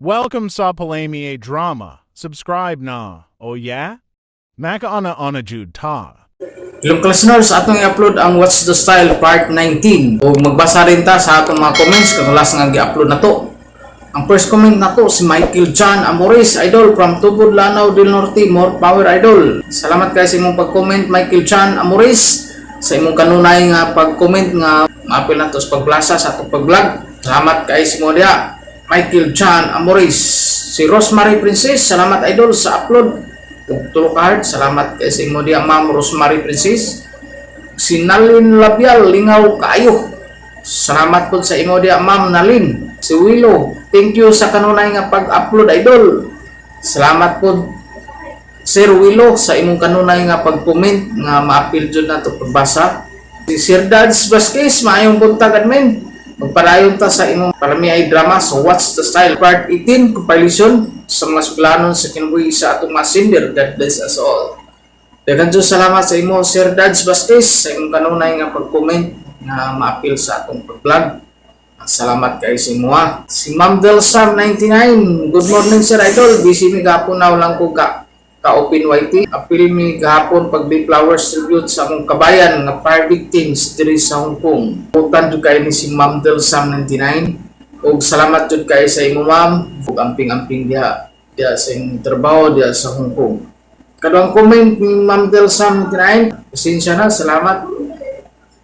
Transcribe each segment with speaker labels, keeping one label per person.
Speaker 1: Welcome sa Palami Drama. Subscribe na. Oh yeah? Makaana ana jud ta.
Speaker 2: Ilong listeners, atong i-upload ang What's the Style Part 19. O magbasa rin ta sa atong mga comments kung last nga gi-upload na to. Ang first comment na to si Michael John Amores, idol from Tubod, Lanao del Norte, more power, idol. Salamat kay sa imong pag-comment, Michael John Amores, sa imong kanunay nga pag-comment nga maapil na to sa pagblasa sa atong pag-vlog. Salamat kay sa imo diha, Michael John Amores. Si Rosemary Princess, salamat, idol, sa upload. Ug tulo ka heart, salamat kay sa imo diha, Ma'am Rosemary Princess. Si Nalin Labial, lingaw kaayo. Salamat po sa imo diha, Ma'am Nalin. Si Willow, thank you sa kanunay nga pag-upload, idol. Salamat po, Sir Willow, sa imong kanunay nga pag-comment nga maapil jud nato pagbasa. Si Sir Dads Vasquez, maayong buntag, admin. Magpadayon ta sa imong palamiay drama, so What's the Style Part 18 compilation sa mga suglanon sa kinabuhi sa atong mga sender. God bless us all. Daghan jud salamat sa imo, Sir Dads Vasquez, sa imong kanunay nga pag-comment nga maapil sa atong pag-vlog. Salamat kay sa imo ha. Si Ma'am Del Sam 99, good morning, sir idol. Busy mi gapon na lang ko ka ka-open YT. Apil mi gahapon pag flowers tribute sa among kabayan nga fire victims diri sa Hong Kong. Utan jud kay ni si Ma'am Del Sam 99. Ug salamat jud kay sa imo, ma'am. Ug amping-amping diha diha sa imong trabaho diha sa Hong Kong. Kaduhang comment ni Ma'am Del Sam 99, pasensya na, salamat.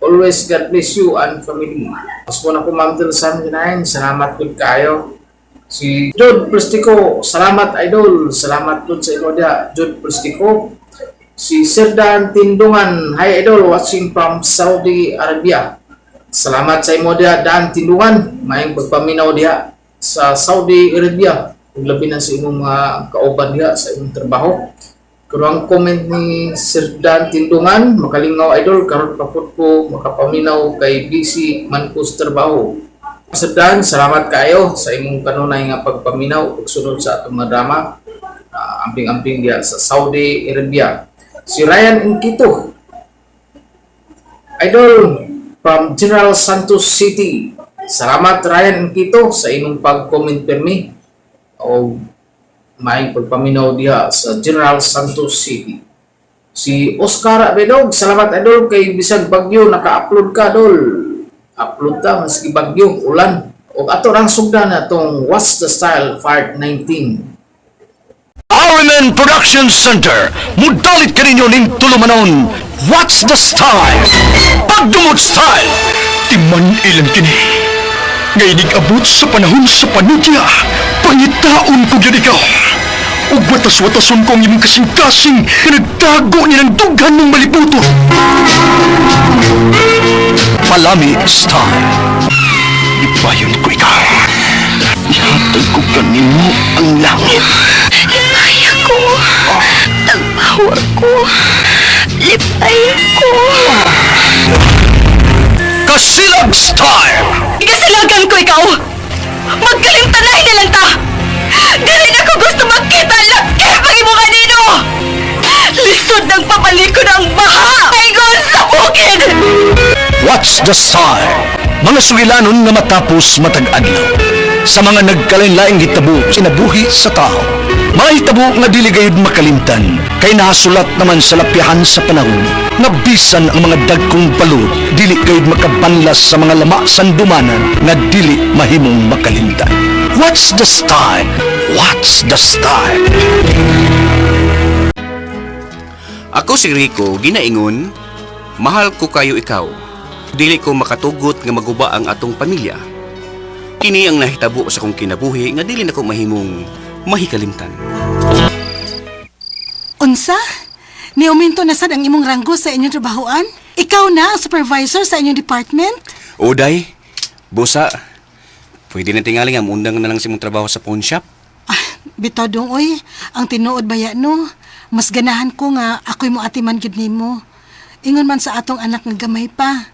Speaker 2: Always God bless you and family. Mas po na ko, Ma'am Del Sam 99, salamat pud kayo. Si Jude Plastico, salamat, idol. Salamat pud sa imo diha, Jude Plastico. Si Sir Dan Tindungan, hi idol, watching from Saudi Arabia. Salamat sa imo diha, Dan Tindungan. Maayong pagpaminaw diha sa Saudi Arabia. Ug labi na sa imong mga kauban diha sa imong trabaho. Pero ang comment ni Sir Dan Tindungan, makalingaw, idol, karon pa pud ko makapaminaw kay busy man ko sa trabaho. Sir Dan, salamat kayo sa imong kanunay nga pagpaminaw ug sunod sa atong mga drama. Amping-amping diha sa Saudi Arabia. Si Ryan Inquito, idol from General Santos City. Salamat, Ryan Inquito, sa imong pag-comment permi o maayong pagpaminaw diha sa General Santos City. Si Oscar Abedog, salamat, idol, kay bisag bagyo naka-upload ka, dol. Upload ta maski bagyo, ulan. O ato rang sugdan na tong What's the Style Part 19.
Speaker 3: RMN Production Center, mudalit kaninyo ning tulumanon, What's the Style? Pagdumot Style! Timan ilang kini. Ngay abot sa panahon sa panudya, pangitaon ko gyud ikaw. Ug watas-watason ko ang imong kasing-kasing nga nagtago ni ng dughan ng malibuto. Palami Style. Ipayon ko ikaw. Ihatag ko kanimo ang langit.
Speaker 4: Lipay ko. Tagpower ko. Lipay ko.
Speaker 3: Kasilag Style!
Speaker 4: Kasilagan ko ikaw! Magkalimtanay na lang ta! Dili na ko gusto makita laki pag imo kanino! Lisod ng papalikon ang baha! Ingon sa bukid!
Speaker 3: What's the Style? Mga sugilanon nga matapos matag adlaw. Sa mga nagkalain-laing hitabo kinabuhi sa tao. Mga hitabo nga dili gayud makalimtan kay nasulat naman sa lapyahan sa panahon nga bisan ang mga dagkong balod dili gayud makabanlas sa mga lama sandumanan nga dili mahimong makalimtan. What's the style? What's the style?
Speaker 5: Ako si Rico, ginaingon, mahal ko kayo ikaw. Dili ko makatugot nga maguba ang atong pamilya. Kini ang nahitabo sa kong kinabuhi nga dili nako mahimong mahikalimtan.
Speaker 6: Unsa? Niuminto na sad ang imong ranggo sa inyong trabahoan? Ikaw na ang supervisor sa inyong department?
Speaker 5: Uday, busa, pwede na tingali nga muundang na lang sa imong trabaho sa pawn shop.
Speaker 6: Ah, bitaw dong oy, ang tinuod baya no. Mas ganahan ko nga ako'y mo atiman gyud nimo. Ingon man sa atong anak nga gamay pa.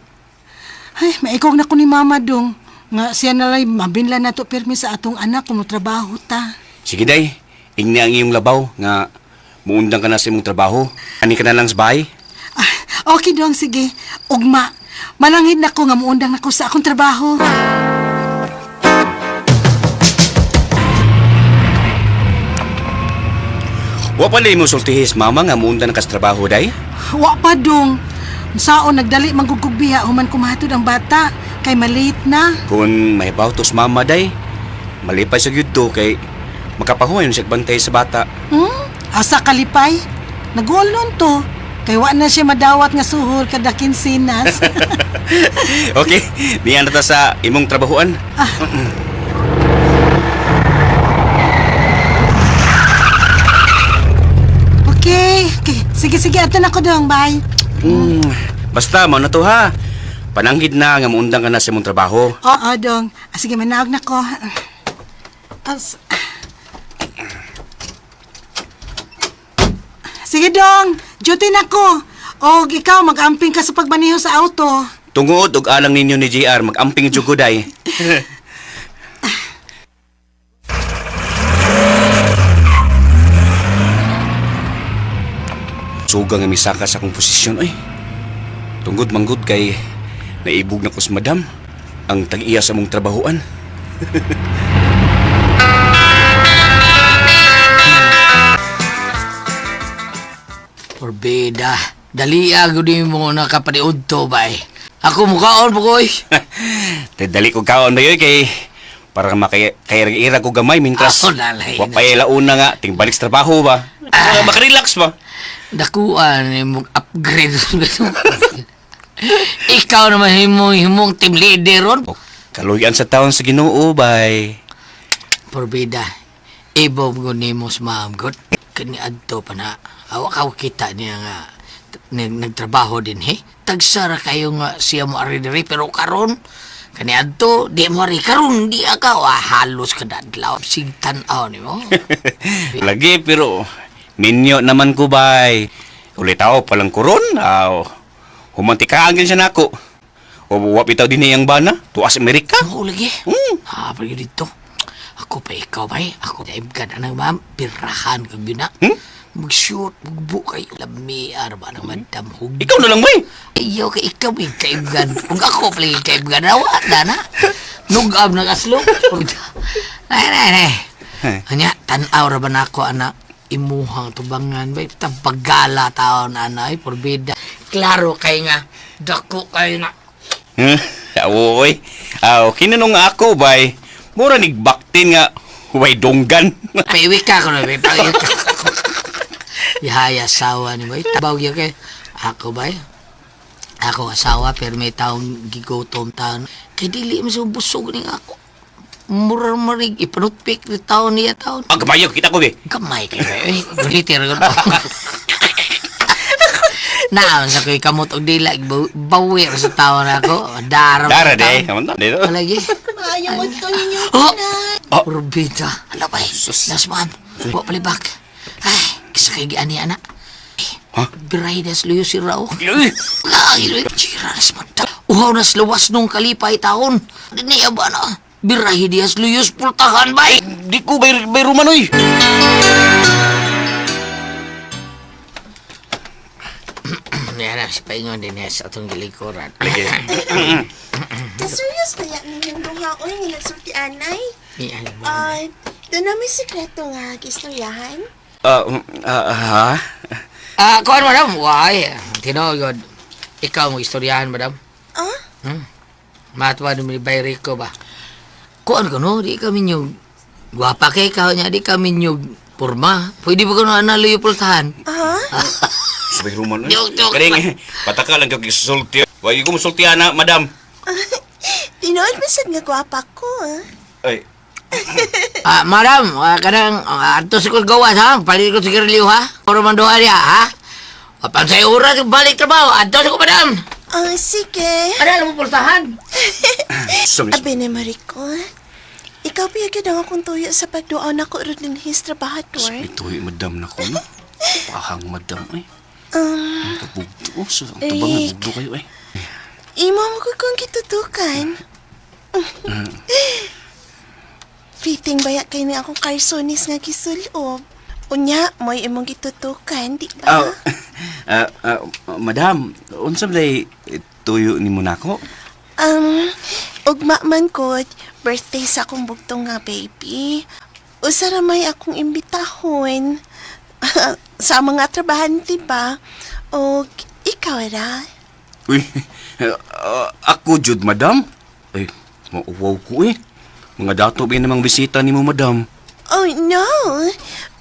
Speaker 6: Ay, maikog na ko ni mama dong. Nga siya na lang mabinla na to pirmi sa atong anak kung trabaho ta.
Speaker 5: Sige day, ingni ang iyong labaw nga muundang ka na sa imong trabaho. Ani ka na lang sa bahay.
Speaker 6: Ah, okay dong, sige. Ugma, mananghid na ko nga muundang na ko sa akong trabaho.
Speaker 5: Wa pa mo sultihis mama nga muunda na kas trabaho day.
Speaker 6: Wa pa dong. Saon nagdali manggugugbiha human kumahatod ang bata kay malate na.
Speaker 5: Kung may tos mama day, malipay sa gyud to kay makapahuway na siya bantay sa bata.
Speaker 6: Hmm? Asa kalipay? Nagulon to. Kay wa na siya madawat nga suhol kada kinsinas.
Speaker 5: Okay, niya na ta sa imong trabahoan.
Speaker 6: Okay, okay. Sige, sige. Ato na ko dong. Bye.
Speaker 5: Mm, basta mao na to ha. Pananghid na nga muundang ka na sa imong trabaho.
Speaker 6: Oo, dong. Ah, sige, manawag na ko. Sige, dong. Duty na ko. O, ikaw, mag-amping ka sa pagmaniho sa auto.
Speaker 5: Tungod og alang ninyo ni JR magamping jud ko day. Suga nga misaka sa akong posisyon oy. Tungod manggod kay naibog na ko sa madam ang tag-iya sa mong trabahoan.
Speaker 7: Porbida. Dali gud mo na kapaniud to bay. Ako mukaon po koy.
Speaker 5: Te dali ko kaon dayoy kay para makay-ira ko gamay mintras.
Speaker 7: Ako lalay
Speaker 5: Wa
Speaker 7: na.
Speaker 5: pa'y launa nga ting balik sa trabaho ba. Ah. Makarelax ba?
Speaker 7: Dakuan mo upgrade. Ikaw naman himong himong team leader ron.
Speaker 5: O, kaluyan sa taon sa Ginoo bay.
Speaker 7: Porbida. Ibo mo nimo sa ma'am god. Kani adto pa na. Awa ka kita niya nga nagtrabaho din he. Tagsara kayo nga siya mo ari diri pero karon kani adto di mo ari karon di ka ah, halos kadadlaw sig tan-aw nimo.
Speaker 5: Lagi pero minyo naman ko bay. Ulit ako palang kuron. Aw. Humantikaan gyud siya nako. O wa bitaw din iyang bana tuas Amerika.
Speaker 7: Oo, lagi.
Speaker 5: Mm.
Speaker 7: Ah, pergi dito. Ako pa ikaw ba eh? Ako naibgan na ma'am. Pirahan kag yun na.
Speaker 5: Hmm?
Speaker 7: Mag-shoot, magbu kayo. Lamiar ba ng madam hug.
Speaker 5: Ikaw na lang bay.
Speaker 7: Iyo kay ikaw eh, kaibgan. Kung ako pala yung kaibgan, awa na na. Nugab ng aslo. Ay, ay, ay. Anya, tanaw ra ba na ako, anak? Imuhang tubangan ba? Tabagala taon, ana, ay, porbida. Klaro kay nga, dako kayo na.
Speaker 5: Huh? Aw, oy. Aw, kinunong ako bay. Mura nig baktin nga way donggan.
Speaker 7: Paiwi ka ko na, may paiwi ka. Yahaya asawa ni boy. Tabaw gyud kay ako bay. Ako asawa pero may taong gigutom taon. Kay dili man sa busog ning ako. Mura marig ipanutpik ni taon niya taon.
Speaker 5: Ang kamayo kita ko be.
Speaker 7: Gamay kay bay. Ulitin ra ko. Naon sa ko'y kamot og dila bawi ra sa taon ako. Dara
Speaker 5: Dara de. Aman na dito.
Speaker 7: Lagi.
Speaker 8: Maayo mo to ninyo
Speaker 7: Oh!
Speaker 8: tanan.
Speaker 5: Oh.
Speaker 7: Orbita. Ala ba?
Speaker 5: Sus.
Speaker 7: Nas man. Wa palibak. Ay, kisa kay giani ana.
Speaker 5: Ha?
Speaker 7: Biray nas luyo si Rao.
Speaker 5: Uy!
Speaker 7: Ay, chira nas man. Uhaw nas luwas nung kalipay taon. Niya ba na? Birahi dias luyos pultahan bay.
Speaker 5: Di ko bay bay ruman oy.
Speaker 7: Niya na, si Paingon din niya sa atong gilikuran.
Speaker 5: Lagi.
Speaker 8: Ka-serious ba yan ninyong duha oy nga nagsulti anay?
Speaker 7: Niya,
Speaker 8: Ah, doon na may sikreto nga gistoryahan.
Speaker 5: Ah, ah, ha?
Speaker 7: Ah, kuan madam. Why? Tinuod. Ikaw mo istoryahan madam.
Speaker 8: Ah?
Speaker 7: Matwa ni Bay Rico ba? Kuan ko no, di kami nyug. Gwapa kay ikaw niya, di kami nyug porma. Pwede ba ko na naluyo pultahan?
Speaker 8: Ah?
Speaker 5: Sabay ruman oy.
Speaker 7: Joke, joke.
Speaker 5: Karing pataka lang kag sulti. Way ko musulti ana, madam.
Speaker 8: Tinuod bisag nga gwapa ko ah.
Speaker 5: Ay,
Speaker 7: Ah, madam, kanang adto sa kong gawas ha. Palit ko sigarilyo ha. Oro man duha niya ha. Apan sa oras balik trabaho. Adto sa ko madam.
Speaker 8: Ah, sige.
Speaker 7: Ano alam mo pultahan?
Speaker 5: sorry.
Speaker 8: Abi ni Mariko. Ikaw pa gyud ang akong tuyo sa pagduaw nako ron din his trabahador.
Speaker 5: Ito'y madam na ko, no? Pahang madam, ay.
Speaker 8: Um,
Speaker 5: Ang kabugdo. Oh, so, ang tabang nga,
Speaker 8: Rick.
Speaker 5: bugdo kayo, ay.
Speaker 8: Imo mo ko kung kitutukan. Fitting baya kay ni akong karsonis nga gisulob. Unya, mo'y imong gitutukan, di ba?
Speaker 5: Ah, ah, ah, madam, unsa ba day tuyo ni mo nako?
Speaker 8: Ugma man ko, birthday sa akong bugtong nga baby. Usa ra may akong imbitahon. Sa mga trabahante ba? O ikaw ra?
Speaker 5: Uy, ako jud, madam. Ay, mauwaw ko eh. Mga dato ba namang bisita ni mo, madam?
Speaker 8: Oh no!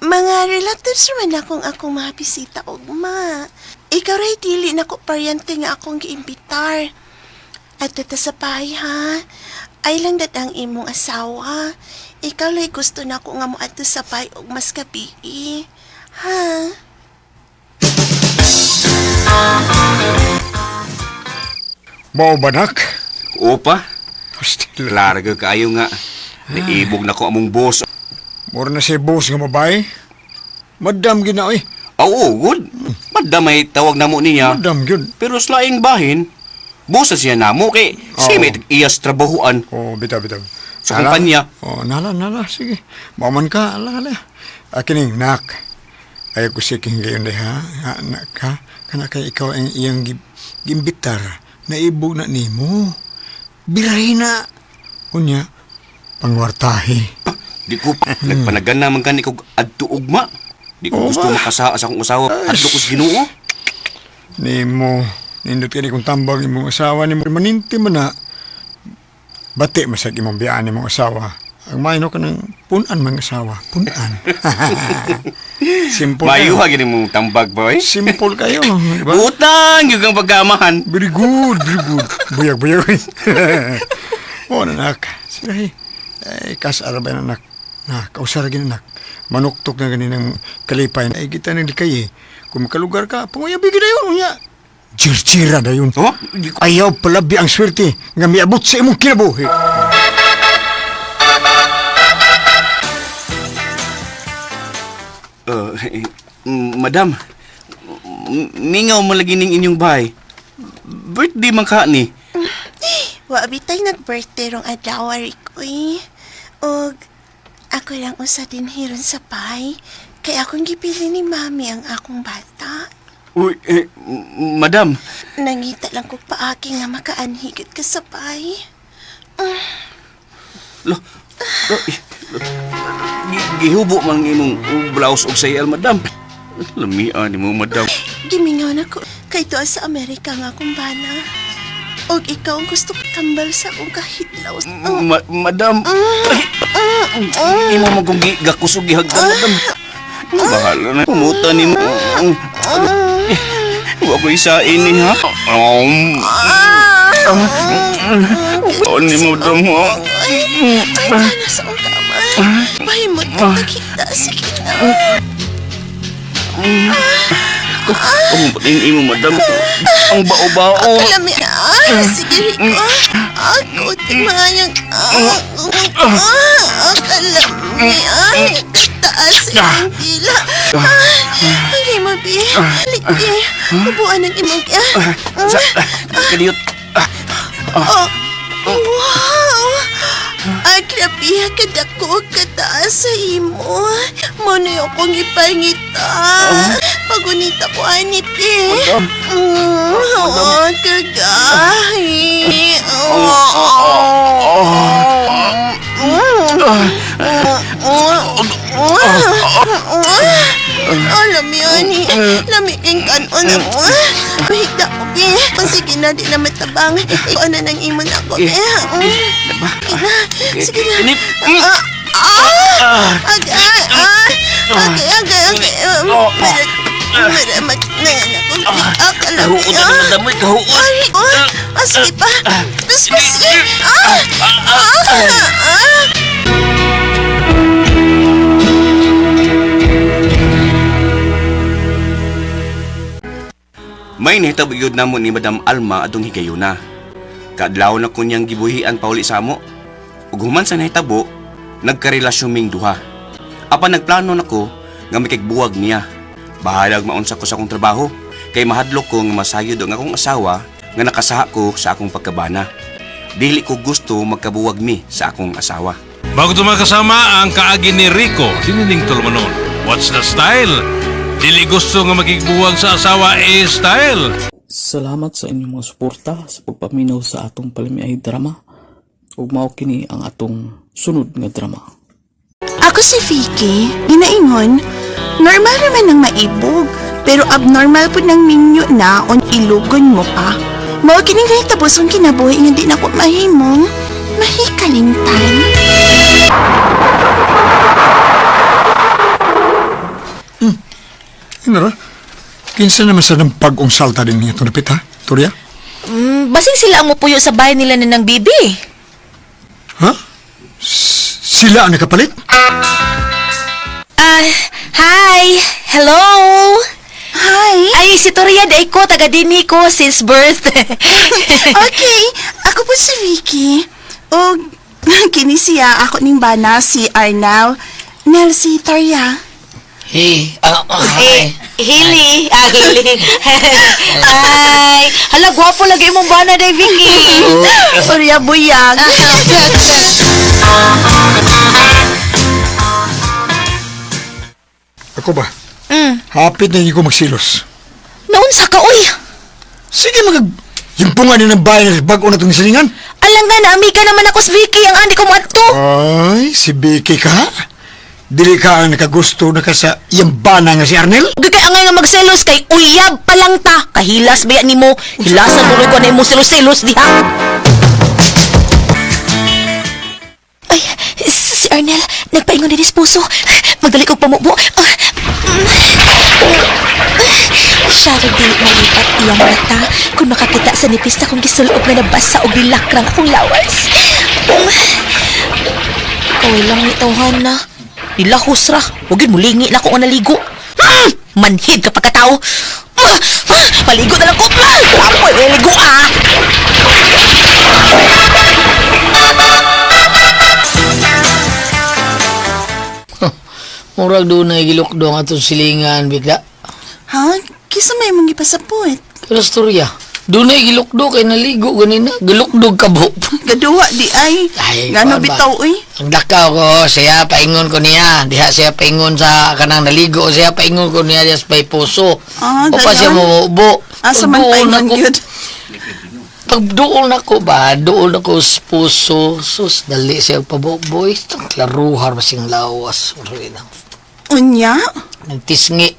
Speaker 8: Mga relatives man akong akong mga bisita ugma. Ikaw ray dili na ko paryente nga akong giimbitar. At tata sa bahay ha. Ay lang dat ang imong asawa. Ikaw lay gusto na ko nga moadto sa bahay og mas gabi. Ha?
Speaker 9: Mao ba, nak?
Speaker 5: Opa,
Speaker 9: Hostil.
Speaker 5: klaro kaayo nga. Naibog na ko among boss.
Speaker 9: Mura na si boss nga babae. Madam gina oy.
Speaker 5: Oo, good. Madam ay tawag na mo niya.
Speaker 9: Madam gyud.
Speaker 5: Pero sa laing bahin, boss na siya namo kay siya
Speaker 9: Oo.
Speaker 5: may iyas trabahuan.
Speaker 9: Oh, bitaw bitaw.
Speaker 5: Sa kumpanya.
Speaker 9: Oh, nala nala sige. Mao man ka, ala ala. Akining nak. Ay ko sige gayon ha. Ha, nak ha. Kana kay ikaw ang iyang gimbitar. Naibog na nimo. Birahi na. Unya, pangwartahi.
Speaker 5: Di ko pa. Nagpanagan naman gani kog adto ugma. Di ko
Speaker 9: Oo
Speaker 5: gusto
Speaker 9: ba?
Speaker 5: makasaa sa akong usawa. Adto ko sa Ginoo.
Speaker 9: Nimo nindot kini kung tambag imong asawa nimo maninti man na bati masag imong biyaan imong asawa ang maino ka ng punan mga asawa punan. Simple
Speaker 5: Mayo
Speaker 9: kayo.
Speaker 5: ha gini mong tambag boy.
Speaker 9: Simple kayo, di ba?
Speaker 5: Utang yung ang pagkamahan.
Speaker 9: Very good, very good. Buyag, buyag. O, anak. Sige, ay, kasara ba yan, anak? Na, kausara gin, anak. Manuktok na ganin ang kalipay. Ay, kita nang likay eh. Kung makalugar ka, panguyabi gina yun, unya. Jirjira na yun.
Speaker 5: Oh?
Speaker 9: Ayaw palabi ang swerte nga miabot sa imong kinabuhi.
Speaker 5: Eh, madam, mingaw mo lagi ning inyong bahay. Birthday man ka ni.
Speaker 8: Wa bitay nag-birthday rong adlaw Rico eh. Og ako lang usa din hiron sa pay. Kay akong gipili ni mami ang akong bata.
Speaker 5: Uy, eh, madam,
Speaker 8: Nangita lang ko paagi nga makaanhigit ka sa pay.
Speaker 5: Lo, lo, eh, lo, gihubo man imong blouse og sayal, madam. Lamia ni mo, madam.
Speaker 8: Gimingaw na ko kay tuwa sa Amerika nga akong bana. Og ikaw ang gusto kambal sa akong kahidlaw. Oh,
Speaker 5: Madam, ay, imo mo kong gakusog gihagdan, madam. Bahala na. Pumuta ni mo. Wa ko isain ni ha. Ni mo, madam, ha.
Speaker 8: Ay, ay, kana sa akong kamay. Pahimot ka nakita. Sige na.
Speaker 5: Ang imo, madam. Ang bao-bao.
Speaker 8: Kalami ah, sige Rico. Ako, tingmayang ah, ah, kalami ah, taas imong dila. Ah, ang imo bi, liki, ubuan ang imong ah.
Speaker 5: Sa, kadiyot.
Speaker 8: Oh, wow! Ay, grabe, kadako, kataas sa imo. Muna yung akong ipangita. Pagunita ko, anip eh. Oh, kagahi. Alam yun eh. Lamiking kanon ako. Mahigda ko, be. Sige na, di na matabang. Ikaw na nang imon ako, be. Sige na. Sige na.
Speaker 5: Inip.
Speaker 8: Ah! Ah! Agay! Ah! Agay, agay, agay. Mara, mara, nanganak ko. Ah, kalami.
Speaker 5: Kahuot na naman, madam. Uy, kahuot.
Speaker 8: Ay, oh, ah, sige pa. Tapos pa, sige. Ah! Ah! Ah!
Speaker 5: May nahitabo gyud namo ni Madam Alma adong higayuna. Kaadlaw na ko niyang gibuhian pauli sa amo. Ug human sa nahitabo, nagkarelasyon ming duha. Apan nagplano nako nga makigbuwag niya. Bahalag maunsa ko sa akong trabaho kay mahadlok ko nga masayod ang akong asawa nga nakasaha ko sa akong pagkabana. Dili ko gusto magkabuwag mi sa akong asawa.
Speaker 10: Bago ito makasama ang kaagi ni Rico, sinining Tulumanon. What's the style? Dili gusto nga makigbuwag sa asawa eh style.
Speaker 2: Salamat sa inyong mga suporta sa pagpaminaw sa atong palamiay drama. Ug mao kini ang atong sunod nga drama.
Speaker 8: Ako si Vicky, ginaingon, Normal naman ang maibog, pero abnormal po ng minyo na on ilugon mo pa. Mao kining nahitabo sa akong kinabuhi nga di na ko mahimong mahikalimtan.
Speaker 9: Ano ra? Kinsa naman sa ng pag-ong salta din niya itong napit, ha? Turya?
Speaker 4: Basing sila ang mupuyo sa bahay nila ni ng bibi.
Speaker 9: Ha? Sila ang nakapalit?
Speaker 4: Ah, hi! Hello!
Speaker 8: Hi!
Speaker 4: Ay, si Toria day ko, taga dinhi ko since birth.
Speaker 8: Okay, ako po si Vicky. O, kini siya ako ning bana si Arnel. Nel si Toria.
Speaker 7: Hey,
Speaker 4: Eh,
Speaker 7: hi.
Speaker 4: Hili. Ah, Hili. Ay, hala, gwapo lagi imong bana day, Vicky.
Speaker 8: Toria buyag.
Speaker 9: Ako ba? Hapit na hindi ko magsilos.
Speaker 4: Naunsa ka, uy.
Speaker 9: Sige, mag... Himpungan din ng bahay na bago na itong silingan.
Speaker 4: Alang nga, naamiga naman ako sa Vicky, ang andi ko mo adto.
Speaker 9: Ay, si Vicky ka? Dili ka ang nakagusto na ka sa iyang bana nga si Arnel?
Speaker 4: Ug kay angay nga magselos kay uyab pa lang ta. Kahilas ba yan nimo? Hilasan mo ko na imong selos-selos diha. Ay, si Arnel, nagpaingon din puso. Magdali kog pamubo. Ah, Siya rin dili malipat iyang mata kung makakita sa nipis na kong gisulob nga nabasa og nilakrang akong lawas. Kaway lang ni tawhan na. Nilahos ra. Huwag yun mulingi na ako nga naligo. Manhid ka pagkatao. Ah! Ah! Maligo na lang ko. Ah! Apoy, may ligo ah!
Speaker 7: Murag doon na gilukdo ang atong silingan bigla.
Speaker 8: Ha? Kisa may mong ipasapot.
Speaker 7: Pero storya, doon na gilukdo kay naligo ganina, gilukdog ka buhok.
Speaker 8: Gaduwa di ay.
Speaker 7: Ay,
Speaker 8: Ngano
Speaker 7: kuwan ba?
Speaker 8: bitaw uy.
Speaker 7: Ang dakaw ko, siya paingon ko niya. Diha siya paingon sa kanang naligo, siya paingon ko niya diha sa may puso.
Speaker 8: Ah,
Speaker 7: O pa siya
Speaker 8: ganon?
Speaker 7: mubo.
Speaker 8: Asa man paingon gyud.
Speaker 7: Pag doon ako ba, doon ako sa puso, sus, dali siya pabuboy. Itong klaruhar masing lawas. Uri na.
Speaker 8: Unya?
Speaker 7: Nagtisngi.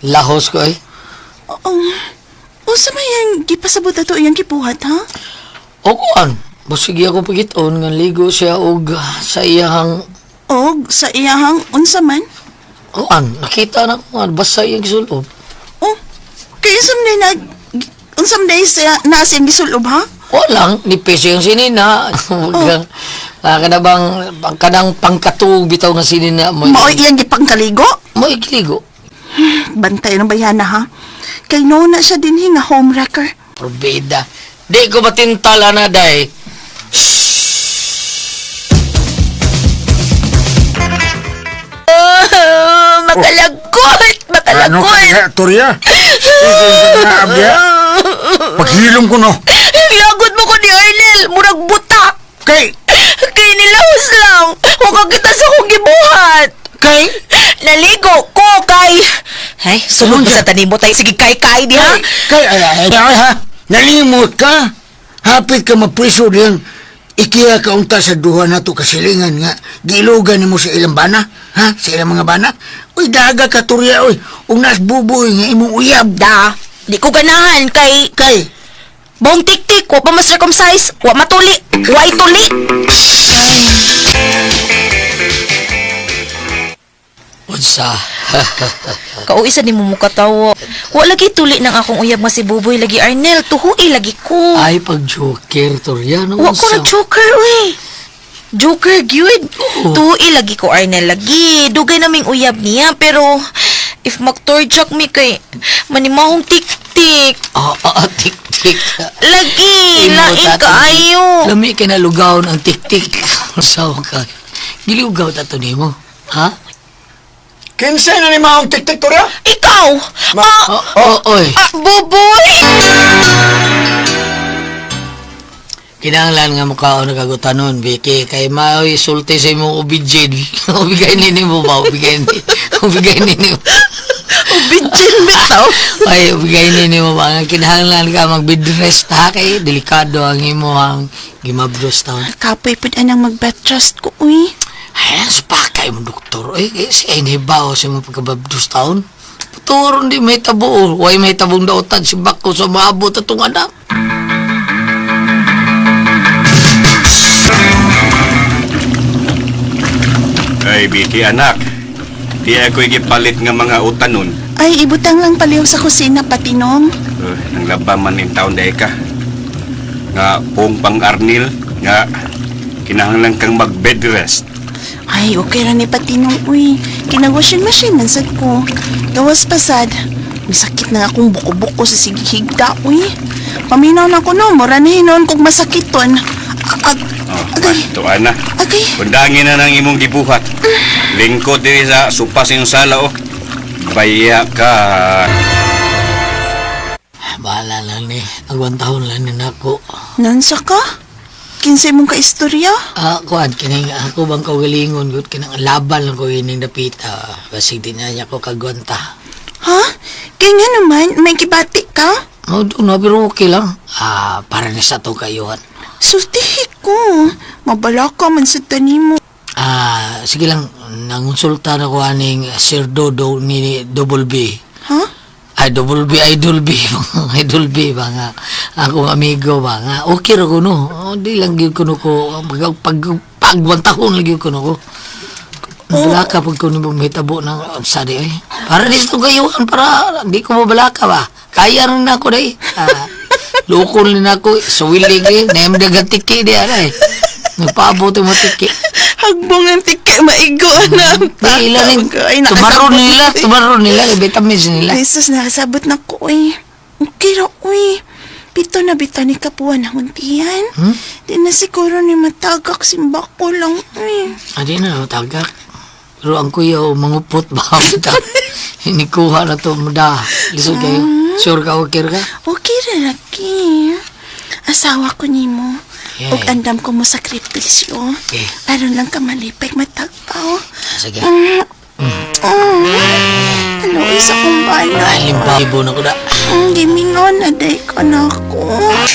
Speaker 7: Lahos ko eh.
Speaker 8: Oo. Unsa may ang gipasabot ato iyang gibuhat ha?
Speaker 7: O kuan, basigi ako pagiton nga ligo siya og sa iyang
Speaker 8: Og sa iyahang unsa man?
Speaker 7: kuan, nakita na ko nga basta iyang gisulob.
Speaker 8: Oh, kay unsa man nag unsa man day siya na siyang gisulob ha?
Speaker 7: Walang nipis yung sinina. Oh. Kana bang kanang pangkatug bitaw nga sinina mo.
Speaker 8: Mao iyang gipangkaligo?
Speaker 7: Mo ikiligo.
Speaker 8: Bantay ng bayana ha. Kay no na siya dinhi nga homewrecker.
Speaker 7: Probeda. Di ko matintal ana day.
Speaker 4: Ah, makalagkot!
Speaker 9: Ano ka
Speaker 4: Makalagkot!
Speaker 9: nga, Turya? Sige ka abya. Paghilom ko no.
Speaker 4: Hilagod mo ko ni Arnel! Murag buta!
Speaker 9: Kay,
Speaker 4: Kay nilahos lang! Huwag ka kita sa akong gibuhat!
Speaker 9: kay,
Speaker 4: Naligo ko kay... Ay, sulod ba sa tanim mo tayo? Sige, kay-kay diha!
Speaker 9: kay, ay, ay, ay, ha? Nalimot ka? Hapit ka mapriso diyang ikiya ka unta sa duha na to kasilingan nga giilugan nimo sa ilang bana, ha? Sa ilang mga bana? Uy, daga ka, Turya, uy. Ug nas buboy nga imong uyab.
Speaker 4: Da, di ko ganahan kay...
Speaker 9: Kay,
Speaker 4: Buong tik-tik, wa pa ma-circumcise, wa matuli, wa ituli.
Speaker 7: Unsa?
Speaker 4: Kauisa ni mo mukatawa. Wa lagi tuli ng akong uyab nga si Buboy lagi Arnel, tuhui lagi ko.
Speaker 7: Ay pag joker torya no.
Speaker 4: Wa ko na joker uy. Joker gyud.
Speaker 7: Oo.
Speaker 4: Tuhui lagi ko Arnel lagi. Dugay naming uyab niya pero if magtorjak mi kay manimahong tik-tik.
Speaker 7: Ah, ah, tik tik.
Speaker 4: Lagi,
Speaker 7: Imo,
Speaker 4: lain
Speaker 7: tato.
Speaker 4: kaayo.
Speaker 7: Lami kay nalugaw ang tik-tik. Saw ka. Gilugaw tato nimo. Ha?
Speaker 9: kinsa na ni maong tik-tik, Turya?
Speaker 4: Ikaw! Ah,
Speaker 7: Oh, oh, oy.
Speaker 4: ah, Buboy!
Speaker 7: Kinahanglan nga mukhaon nagagutanon, Vicky. Kay maoy sulti sa imong ubijin. Ubigay ni nimo ba? Ubigay ni. Ubigay ni nimo.
Speaker 8: Ubijin bitaw.
Speaker 7: Ay, ubigay ni nimo ba? Nga kinahanglan ka mag-bed rest ha kay delikado ang imo ang gimabdos ta.
Speaker 8: Kapoy pud anang mag-bed rest ko uy.
Speaker 7: Ay, ang spakay mo, doktor. Eh, eh si Enibaw sa mga pagkababdos taon. Puturo, hindi may tabo. Huwag may tabong dautan si Bako sa maabot atong anak.
Speaker 5: Ay, Vicky anak. Di ako gipalit nga mga utanon.
Speaker 8: Ay, ibutang lang paliw sa kusina patinong.
Speaker 5: Nang laba man in taon dahil ka. Nga pong pang arnil, nga kinahanglan kang mag bed rest.
Speaker 8: Ay, okay ra ni patinong uy. Kinag-washing machine man sad ko. Gawas pasad. Masakit na akong buko-buko sa sigihigda uy. Paminaw na ko no, mura na hinon kung masakiton. Ag
Speaker 5: Oh,
Speaker 8: agay,
Speaker 5: tuan na.
Speaker 8: agay.
Speaker 5: Kundangin na ng imong gibuhat. Lingkod diri sa supas yung sala oh. Baya ka.
Speaker 7: Bahala lang ni. Agwantahon lang ni nako.
Speaker 8: Nansa ka? Kinsay mong kaistorya?
Speaker 7: Ah, kuan kining ako bang kaugalingon gud kinang laban lang ko ining dapita. Basig di na niya ko kagwanta.
Speaker 8: Ha? Kaya nga naman, may kibati ka?
Speaker 7: Oh, doon na, pero okay lang. Ah, para ni sa to kayuhan.
Speaker 8: Sultihi ko. Mabala ka man sa tanimo.
Speaker 7: Ah, sige lang, nangonsulta na ko aning Sir Dodo ni Double B.
Speaker 8: Ha?
Speaker 7: Ay, Double B, Idol B. Idol B ba nga. Akong amigo ba nga. Okay ra ko no. Oh, di lang gyud kuno ko pag pag pagwantahon lang gyud kuno ko. Wala ka pag kuno mo mahitabo ng sa di ay. Para dito kayuhan para di ko mabalaka ba. Kaya rin ako day. Ah, lukon rin ako. Suwilig eh. Naimdag ang tiki di ay. Nagpaabot yung mga tiki.
Speaker 8: Hagbong ang tike, maigo na.
Speaker 7: Di ila rin.
Speaker 8: Ay,
Speaker 7: Tumaron
Speaker 8: nakasabot
Speaker 7: nila.
Speaker 8: na.
Speaker 7: Tumaron nila. Vitamins nila.
Speaker 8: Ay, sus, nakasabot na ko, uy. Okay ra, uy. Pito na bita ni kapuan ang untian.
Speaker 7: Hmm?
Speaker 8: Di na siguro ni matagak simbako lang, uy.
Speaker 7: Adi na, tagak. Pero ang kuya, oh, mangupot ba? Hinikuha na to, muda. Lisod kayo. Sure ka, okay ka?
Speaker 8: Okay ra, laki. Asawa ko nimo.
Speaker 7: Yeah.
Speaker 8: Ug andam ko mo sakripisyo.
Speaker 7: Okay.
Speaker 8: Aron lang ka malipay matagpaw.
Speaker 7: Sige.
Speaker 8: Mm. Mm. Ano isa kong bana?
Speaker 7: Ay, limpa. Ibo na ko da.
Speaker 8: Gimingon na day ko na ako.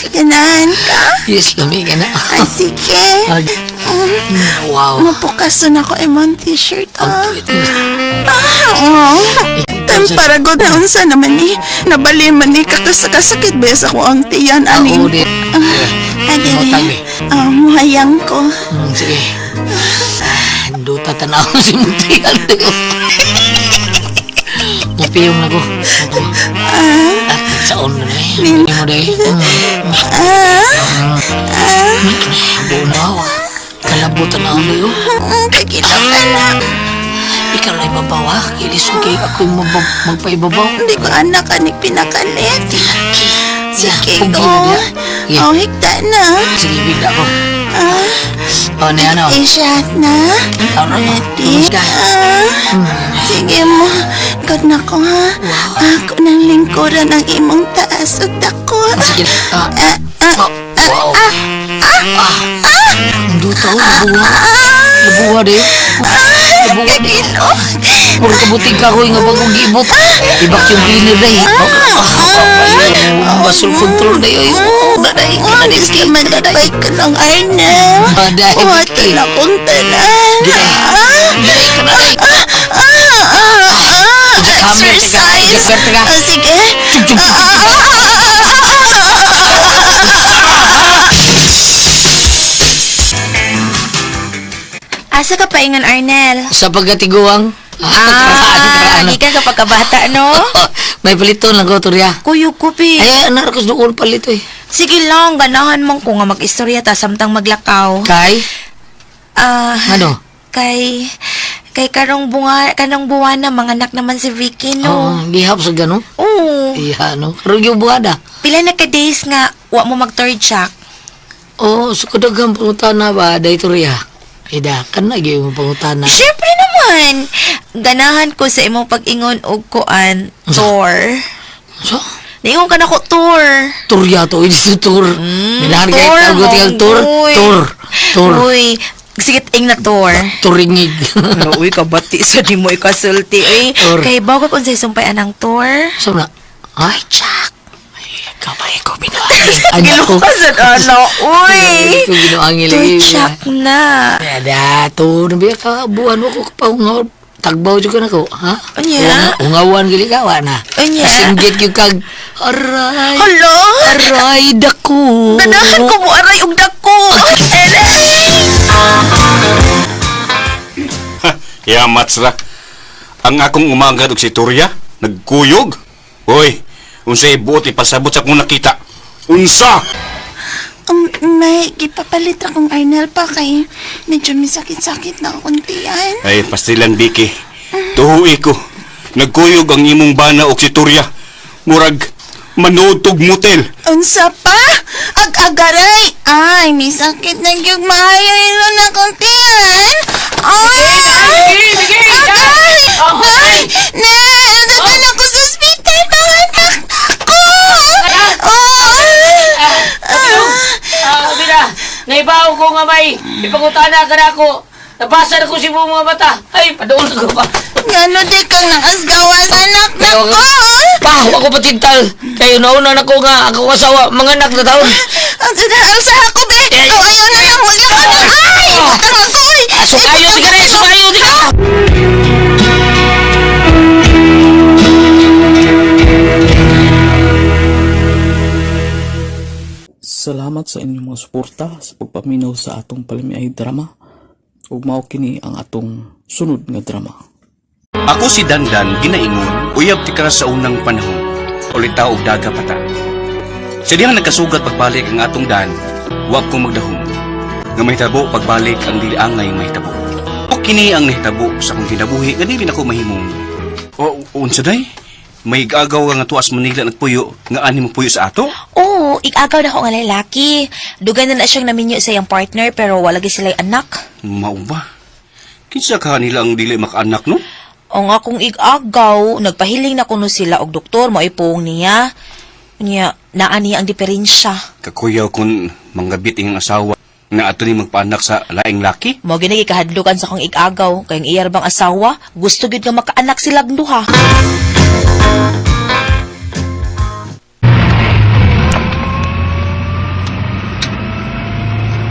Speaker 8: Ganahan ka?
Speaker 7: Yes, lami ka na.
Speaker 8: Ay, sige.
Speaker 7: Ay, wow.
Speaker 8: Mapukaso na ko imong t-shirt, ah.
Speaker 7: Ang
Speaker 8: Ah, oo. Tan para god na unsa naman ni. Nabali man ni kakasakasakit ba sa ko ang tiyan ani.
Speaker 7: Ako din.
Speaker 8: Ay, dili.
Speaker 7: Utang eh.
Speaker 8: Ah, muhayang ko.
Speaker 7: Sige. Ah, Duta tanaw si Muntian. Mupiyong na ko. Ah, saon na eh. Hindi mo day.
Speaker 8: Ah,
Speaker 7: Buo na ako. Kalabutan na ako dayo.
Speaker 8: Kagilap ka na.
Speaker 7: Ikaw lang ibabaw ha. Kilisog kay ako yung magpaibabaw.
Speaker 8: Hindi ko anak anik pinakalit. Sige
Speaker 7: Pugi
Speaker 8: ko.
Speaker 7: na diya. Sige.
Speaker 8: Oh, higta na.
Speaker 7: Sige, bigla ko.
Speaker 8: Ah,
Speaker 7: O, na ano?
Speaker 8: i-shot na.
Speaker 7: Alright.
Speaker 8: Ready?
Speaker 7: Ka.
Speaker 8: Ah, sige mo. God na ko ha. Ako ng lingkuran ang imong taas ug dako.
Speaker 7: Sige. Ah.
Speaker 8: Ah, ah,
Speaker 7: Oh, wow. Ah. Ang duta oh, nabuha. Nabuha dayo. Nabuha dayo.
Speaker 8: Kagilo.
Speaker 7: Puro kabuting ka ko nga bagong giibot. I-vacuum cleaner dayo. Basol control dayo. Oh, daday.
Speaker 8: Oh,
Speaker 7: Kinaday.
Speaker 8: gusto malipay ka ng Arnel.
Speaker 7: Ah, dahil-
Speaker 8: Buhatan akong tanan.
Speaker 7: Gilay.
Speaker 8: Ah,
Speaker 7: Gilay ka na day.
Speaker 8: ah, ah, ah, exercise.
Speaker 7: Teka, teka.
Speaker 8: Ah, sige.
Speaker 4: Asa ka paingon, Arnel?
Speaker 7: Sa pagkatiguang.
Speaker 4: Ah, gikan ka pagkabata, no?
Speaker 7: May paliton lang ko, Turya.
Speaker 4: Kuyo ko, pi.
Speaker 7: Ay, narkos doon palito eh.
Speaker 4: Sige lang, ganahan man ko nga mag-istorya ta samtang maglakaw.
Speaker 7: Kay?
Speaker 4: Ah,
Speaker 7: Ano?
Speaker 4: kay kay karong bunga kanang buwan na manganak naman si Vicky
Speaker 7: Oo,
Speaker 4: no.
Speaker 7: gihap sa gano'n.
Speaker 4: Oo.
Speaker 7: Iya, no? Karoon yung buhada.
Speaker 4: Pila na ka days nga wa mo mag third shock.
Speaker 7: Oo, so kudaghang pangutana ba, day Turya? Ida, kan na gyud mo pangutana.
Speaker 4: Syempre naman. Ganahan ko sa imong pag-ingon og kuan tour.
Speaker 7: So,
Speaker 4: Niingon ka nako tour.
Speaker 7: Turya to, ito tour. Ganahan kay
Speaker 4: tour,
Speaker 7: tawag ko tour,
Speaker 4: monggoy.
Speaker 7: tour, tour,
Speaker 4: Uy, sige ing na tour.
Speaker 7: turingig.
Speaker 4: Ano, uy, kabati sa di mo ikasulti. Uy,
Speaker 7: Tour.
Speaker 4: kay bago kung unsay sumpay anang tour.
Speaker 7: So na,
Speaker 4: Ay, Jack.
Speaker 7: Kamay ko binuangin. Anak ko.
Speaker 4: Gilukasan, ano, uy!
Speaker 7: Ko binuangin lagi.
Speaker 4: Tuchak na.
Speaker 7: Ada to nabi ka buwan mo ko paungaw tagbaw jud ka nako, ha?
Speaker 4: Unya?
Speaker 7: Ungawan gali ka wa na.
Speaker 4: Unya?
Speaker 7: Kasinggit gyud kag aray.
Speaker 4: Hala!
Speaker 7: Aray dako.
Speaker 4: Ganahan ko mo aray og dako. Aray!
Speaker 5: Yamat ra. Ang akong umangad og si Turya, nagkuyog. Hoy, unsay buot ipasabot sa akong nakita? Unsa?
Speaker 8: May gipapalit akong Arnel pa kay medyo may sakit-sakit na akong tiyan.
Speaker 5: Ay, pastilan Vicky. Tuhuy ko. Nagkuyog ang imong bana og si Turya. Murag manutog motel.
Speaker 8: Unsa pa? Ag-agaray! Ay, may sakit na gyud maayo ilo na akong tiyan. Ay! Agay! Ay! Na! Nagdala ko sa ospital! Panganak ko! Oh!
Speaker 7: Ah, Bida, naibaw ko nga may ipangutana ka na ako. Nabasa na ko si buong mga mata. Ay, padoon ko pa.
Speaker 8: Ngano di kang nakasgawas anak na ko?
Speaker 7: Pa, ako patintal. Kayo nauna na ko nga ako asawa, mga anak na taon.
Speaker 8: Ang ang sa ako be! Oh, ayaw na lang! Wala ka na! Ay! Butang ako! Ay!
Speaker 7: Ah, sukayo, di ka na! Sukayo, di ka!
Speaker 2: Salamat sa inyong mga suporta sa pagpaminaw sa atong palamiay drama. Ug mao kini ang atong sunod nga drama.
Speaker 5: Ako si Dandan, ginaingon, uyab ti ka sa unang panahon. Ulitaw og daga pata. Sa diyang nagkasugat pagbalik ang atong dan, wag ko magdahom. Nga mahitabo pagbalik ang dili angay mahitabo. O kini ang nahitabo sa akong kinabuhi nga dili nako mahimong. O unsa day? May gagaw nga tuas Manila nagpuyo nga ani mo puyo sa ato?
Speaker 4: Oo, igagaw na ko nga lalaki. Dugay na na siyang naminyo sa iyang partner pero wala gyud sila'y anak.
Speaker 5: Mao ba? Kinsa ka nila ang dili makaanak no?
Speaker 4: O nga kung igagaw, nagpahiling na kuno sila og doktor mo ipuong niya. Niya, naa niya ang diferensya.
Speaker 5: Kakuyaw kun manggabit iyang asawa nga ato ni magpaanak sa laing laki.
Speaker 4: Mo gini gikahadlukan sa kong igagaw kay ang iyar bang asawa, gusto gyud nga makaanak silang duha.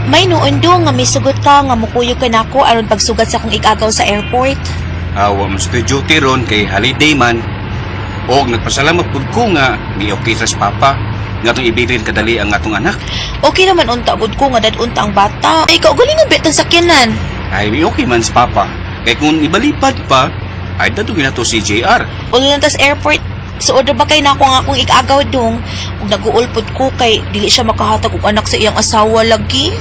Speaker 4: May noon do nga misugot ka nga mukuyog ka nako aron pagsugat sa akong igagaw sa airport.
Speaker 5: Awa man sa duty ron kay holiday man. Og nagpasalamat pud ko nga mi okay sa papa nga atong ibilin kadali ang atong anak.
Speaker 4: Okay naman unta gud ko nga dad-unta ang bata. Ay ikaw galing ang betang sakyanan.
Speaker 5: Ay mi okay man sa papa. Kay kung ibalipad pa ay dadugin nato si JR.
Speaker 4: Ulo lang tas airport. So order ba kay nako ang akong igagaw dong? Ug naguulpod ko kay dili siya makahatag og anak sa iyang asawa lagi.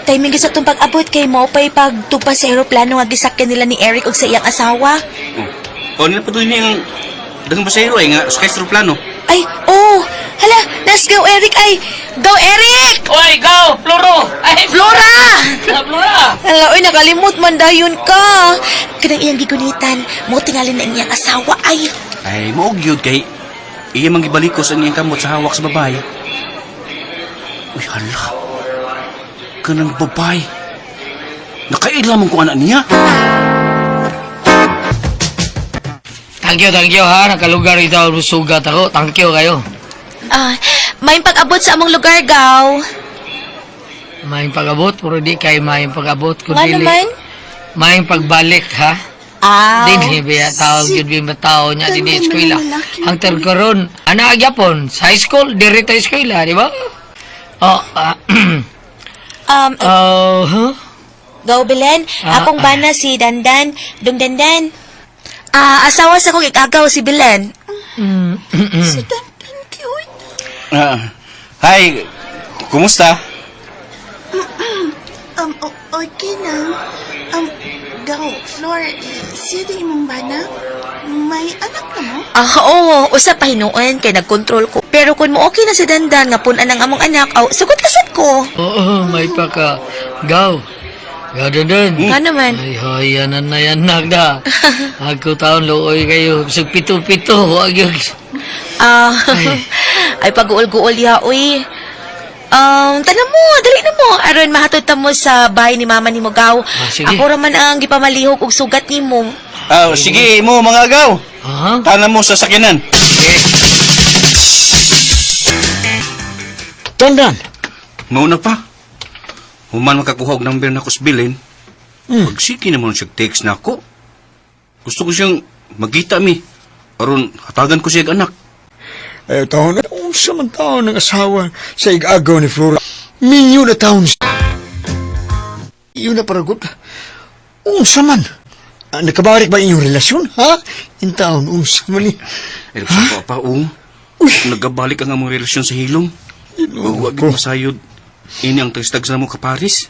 Speaker 4: Timing gyud sa itong pag-abot kay mo pa'y pagtupa sa eroplano nga gisakyan nila ni Eric ug sa iyang asawa.
Speaker 5: Oh. O nila patuloy ni ang daghang pasahero ay nga sakay sa eroplano.
Speaker 4: Ay, oh! Hala, let's go Eric! Ay, go Eric!
Speaker 7: Oy, go! Floro! Ay,
Speaker 4: Flora!
Speaker 7: Flora!
Speaker 4: Hala, oy, nakalimot man dayon ka. Kanang iyang gigunitan, mo tingali na ang iyang asawa ay.
Speaker 5: Ay mao gyud kay iya man gibalikos ang iyang kamot sa hawak sa babae. Uy hala. Kanang babae. Nakaila man ko anak niya.
Speaker 7: Thank you ha. Nakalugar ito. Sugat ako. Thank you kayo.
Speaker 4: Ah, may pag-abot sa among lugar, gaw.
Speaker 7: May pag-abot, pero di kay may pag-abot. Kung
Speaker 4: Nga
Speaker 7: dili,
Speaker 4: naman?
Speaker 7: May pagbalik ha.
Speaker 4: Ah.
Speaker 7: Dili biya tawag yun biya tao niya
Speaker 8: Ganun
Speaker 7: dili
Speaker 8: man
Speaker 7: eskwela.
Speaker 8: ang lalaki.
Speaker 7: Ang terkaron, ana gyapon sa high school diri ta eskwela, di ba? Oh, ah, oh, huh?
Speaker 4: Gaw, Belen,
Speaker 7: Ah,
Speaker 4: akong bana si Dandan, Dung Dandan. Ah, asawa sa kong igagaw si Belen.
Speaker 7: Mm,
Speaker 8: Si Dandan cute.
Speaker 5: Ah, hi, kumusta?
Speaker 8: Okay na. Gaw, Flor, siya di imong bana? May anak na mo?
Speaker 4: Ah, oo, usa pa hinuon kay nagkontrol ko. Pero kung mo okay na si Dandan nga pun-an ang among anak, aw, sugot lasad ko.
Speaker 7: Oo, may paka. Gaw. Gaw dandan.
Speaker 4: Nga naman.
Speaker 7: Ay, hoy, yan na yan nagda. Ako taon luoy kayo. Sa pito-pito, wag yun.
Speaker 4: Ah, ay pag-uol-guol ya, uy. Tanan mo, dali na mo. Aron mahatod ta mo sa bahay ni mama ni Mogaw.
Speaker 7: Ah, sige.
Speaker 4: Ako ra man ang gipamalihok og sugat nimo.
Speaker 5: Ah, sige mo mga agaw.
Speaker 7: Ha?
Speaker 5: Tanan mo sa sakyanan.
Speaker 9: Tandan.
Speaker 5: Mauna pa. Human makakuha og number na kusbilin. Pagsiki naman siya text na ako. Gusto ko siyang magkita mi. Aron hatagan ko siya og anak.
Speaker 9: Ay, taon, unsa man taon ng asawa sa igagaw ni Flora. Minyo na taon siya. Iyon na paragot. Unsa man? Ah, nakabarik ba inyong relasyon, ha? In taon, unsa man ni?
Speaker 5: Ay, sa pa pa, oh. Nagabalik ang among relasyon sa hilom.
Speaker 9: Ginoo
Speaker 5: Huwag
Speaker 9: ko.
Speaker 5: masayod. Ini ang tagstag sa mo kaparis.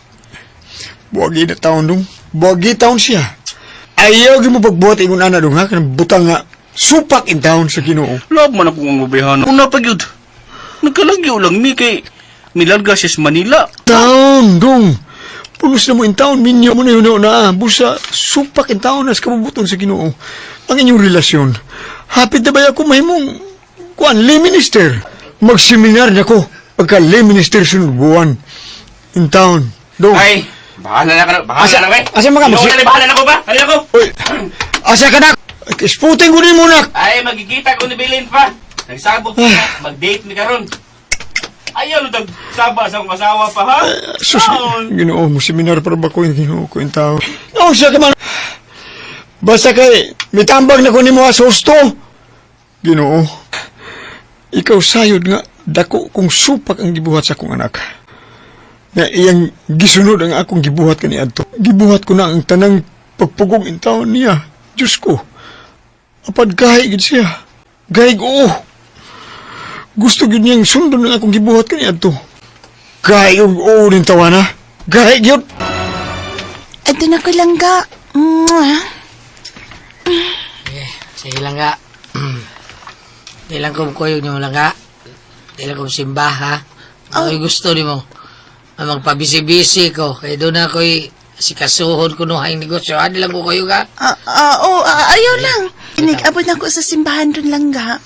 Speaker 9: Buwagi na taon dong. Buwagi taon siya. Ayaw gyud mo pagbuhat ingon ana dong ha? Kanang butang nga supak in taon sa Ginoo.
Speaker 5: Love man ako ang babayhan. Una pa gyud. Nagkalagyo lang mi kay milarga siya sa Manila.
Speaker 9: Taon dong. Pulos na mo in taon, minyo mo na yun na. Busa, supak in taon nas kabubuton sa Ginoo. Ang inyong relasyon. Hapit na ba ako mahimong kuan lay minister. Magseminar na ko pagka lay minister sunod buwan. In town. Dong.
Speaker 5: Ay, bahala na ka na. Bahala
Speaker 9: Asa-
Speaker 5: na ba?
Speaker 9: asa mga
Speaker 5: Ginoo
Speaker 9: musi-
Speaker 5: na, bahala na ko ba? Bahala na ko.
Speaker 9: Uy, asa ka na? Isputin ko ni muna.
Speaker 5: Ay, magkikita ko ni Bilin pa. Nagsabog ko na. Mag-date mi karon. Ayaw, lutag saba sa akong asawa pa, ha?
Speaker 9: Sus, Ginoo mo seminar para ba ko yung Ginoo ko in town. No, siya ka man. Basta kay mitambag na ko nimo sa husto. Ginoo. Ikaw sayod nga dako kong supak ang gibuhat sa akong anak. Nga iyang gisunod ang akong gibuhat kaniadto. Gibuhat ko na ang tanang pagpugong in taon niya. Diyos ko. Apad gahi gid siya. Gahi oo. Gusto gid niyang sundon ang akong gibuhat kaniadto. Gahi og oo ning tawana. Gahi gyud.
Speaker 8: Adto na ko lang ga. Mwah.
Speaker 7: Eh, sige lang ga. Di lang ko kuyog nimo lang ga. Di lang ko simba ha. Ano gusto nimo? Ang magpabisi-bisi ko. Kaya doon na ako'y sikasuhon ko nung haing negosyo. Ha, di lang ko kuyog ha.
Speaker 8: Ah, ah, oh, ah, ayaw lang. Nag-abot na ko sa simbahan dun lang ga.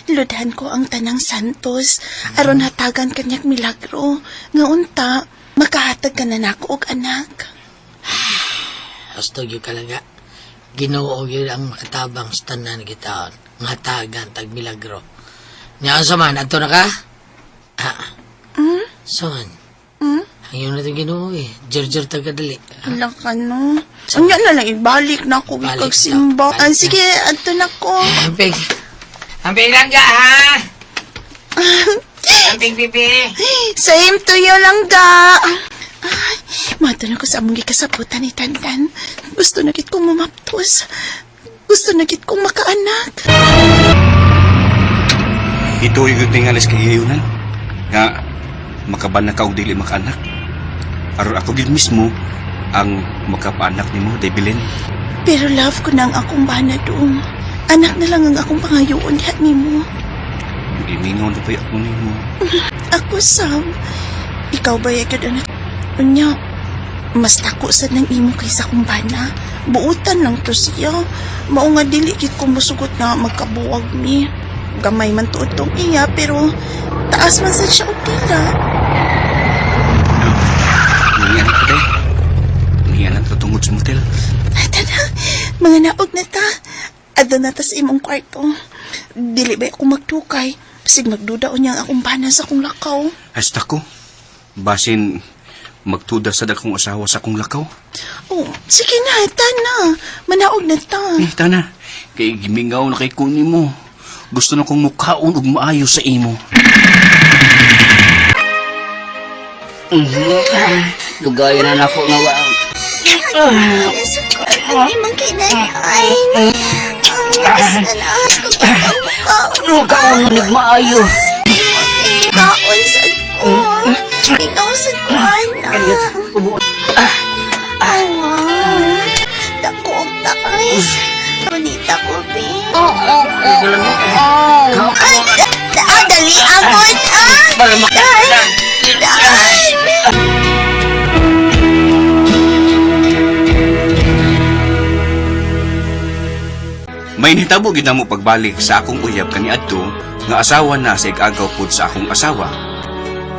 Speaker 8: Ludhan ko ang tanang santos. Aron hatagan kanyak milagro. Nga unta, makahatag ka na nako og anak.
Speaker 7: Gusto gyud ka lang ga. Ginoo gyud ang makatabang sa tanan gitaon. Nga hatagan tag milagro. Nya unsa man adto na ka? Ha. So man. Ang yun na itong Ginoo eh. Jerjer tagadali.
Speaker 8: Wala ka no. Unya na lang ibalik na ako
Speaker 7: Balik
Speaker 8: ikag simba.
Speaker 7: na, balik
Speaker 8: Ah,
Speaker 7: na.
Speaker 8: sige, adto na ko.
Speaker 7: Amping. Amping lang ga ha. Amping bibi.
Speaker 8: Same to you lang ga. Ay, mato na ko sa among gikasaputan ni Tantan. Gusto na gid kong mamaptos. Gusto na gid kong makaanak.
Speaker 5: Ito yung tingalis kay giyunan. Nga, makaban na ka og dili makaanak. Aron ako gid mismo ang makapaanak nimo, Debilin.
Speaker 8: Pero love ko na ang akong bana doong. Anak na lang ang akong pangayoon diha nimo.
Speaker 5: Gimingaw na pa'y ako nimo.
Speaker 8: Ako, Sam. Ikaw ba yagad anak? Unya, mas dako sad ng imo kaysa akong bana. Buutan lang to siya. Mao nga dili gid ko musugot nga magkabuwag mi. Gamay man tuod tong iya pero taas man sad siya og dila.
Speaker 5: Niya na ka, day. Niya na tungod sa motel.
Speaker 8: Tana, mga naog na ta. Adto na ta sa imong kwarto. Dili ba ako magtukay? Bisig magduda unya ang akong bana sa akong lakaw.
Speaker 5: Hasta ko. Basin, magtuda sa akong asawa sa akong lakaw.
Speaker 8: Oh, sige na, tana. Manaog na ta.
Speaker 5: Eh, tana. Kay gimingaw na kay kunin mo. Gusto na kong mukhaon og maayo sa imo.
Speaker 7: Lugayan na nako nga wa.
Speaker 8: Ang imong kinanain.
Speaker 7: Ano ka ang nagmaayo?
Speaker 8: Kaon sa ko. Ikaw sa ko, anak. Awa. Dako ang taas. Bonita ko, be. Ay, dali ako.
Speaker 7: Para makita.
Speaker 8: Daan.
Speaker 5: May nitabo gid namo pagbalik sa akong uyab kaniadto nga asawa na sa igagaw pod sa akong asawa.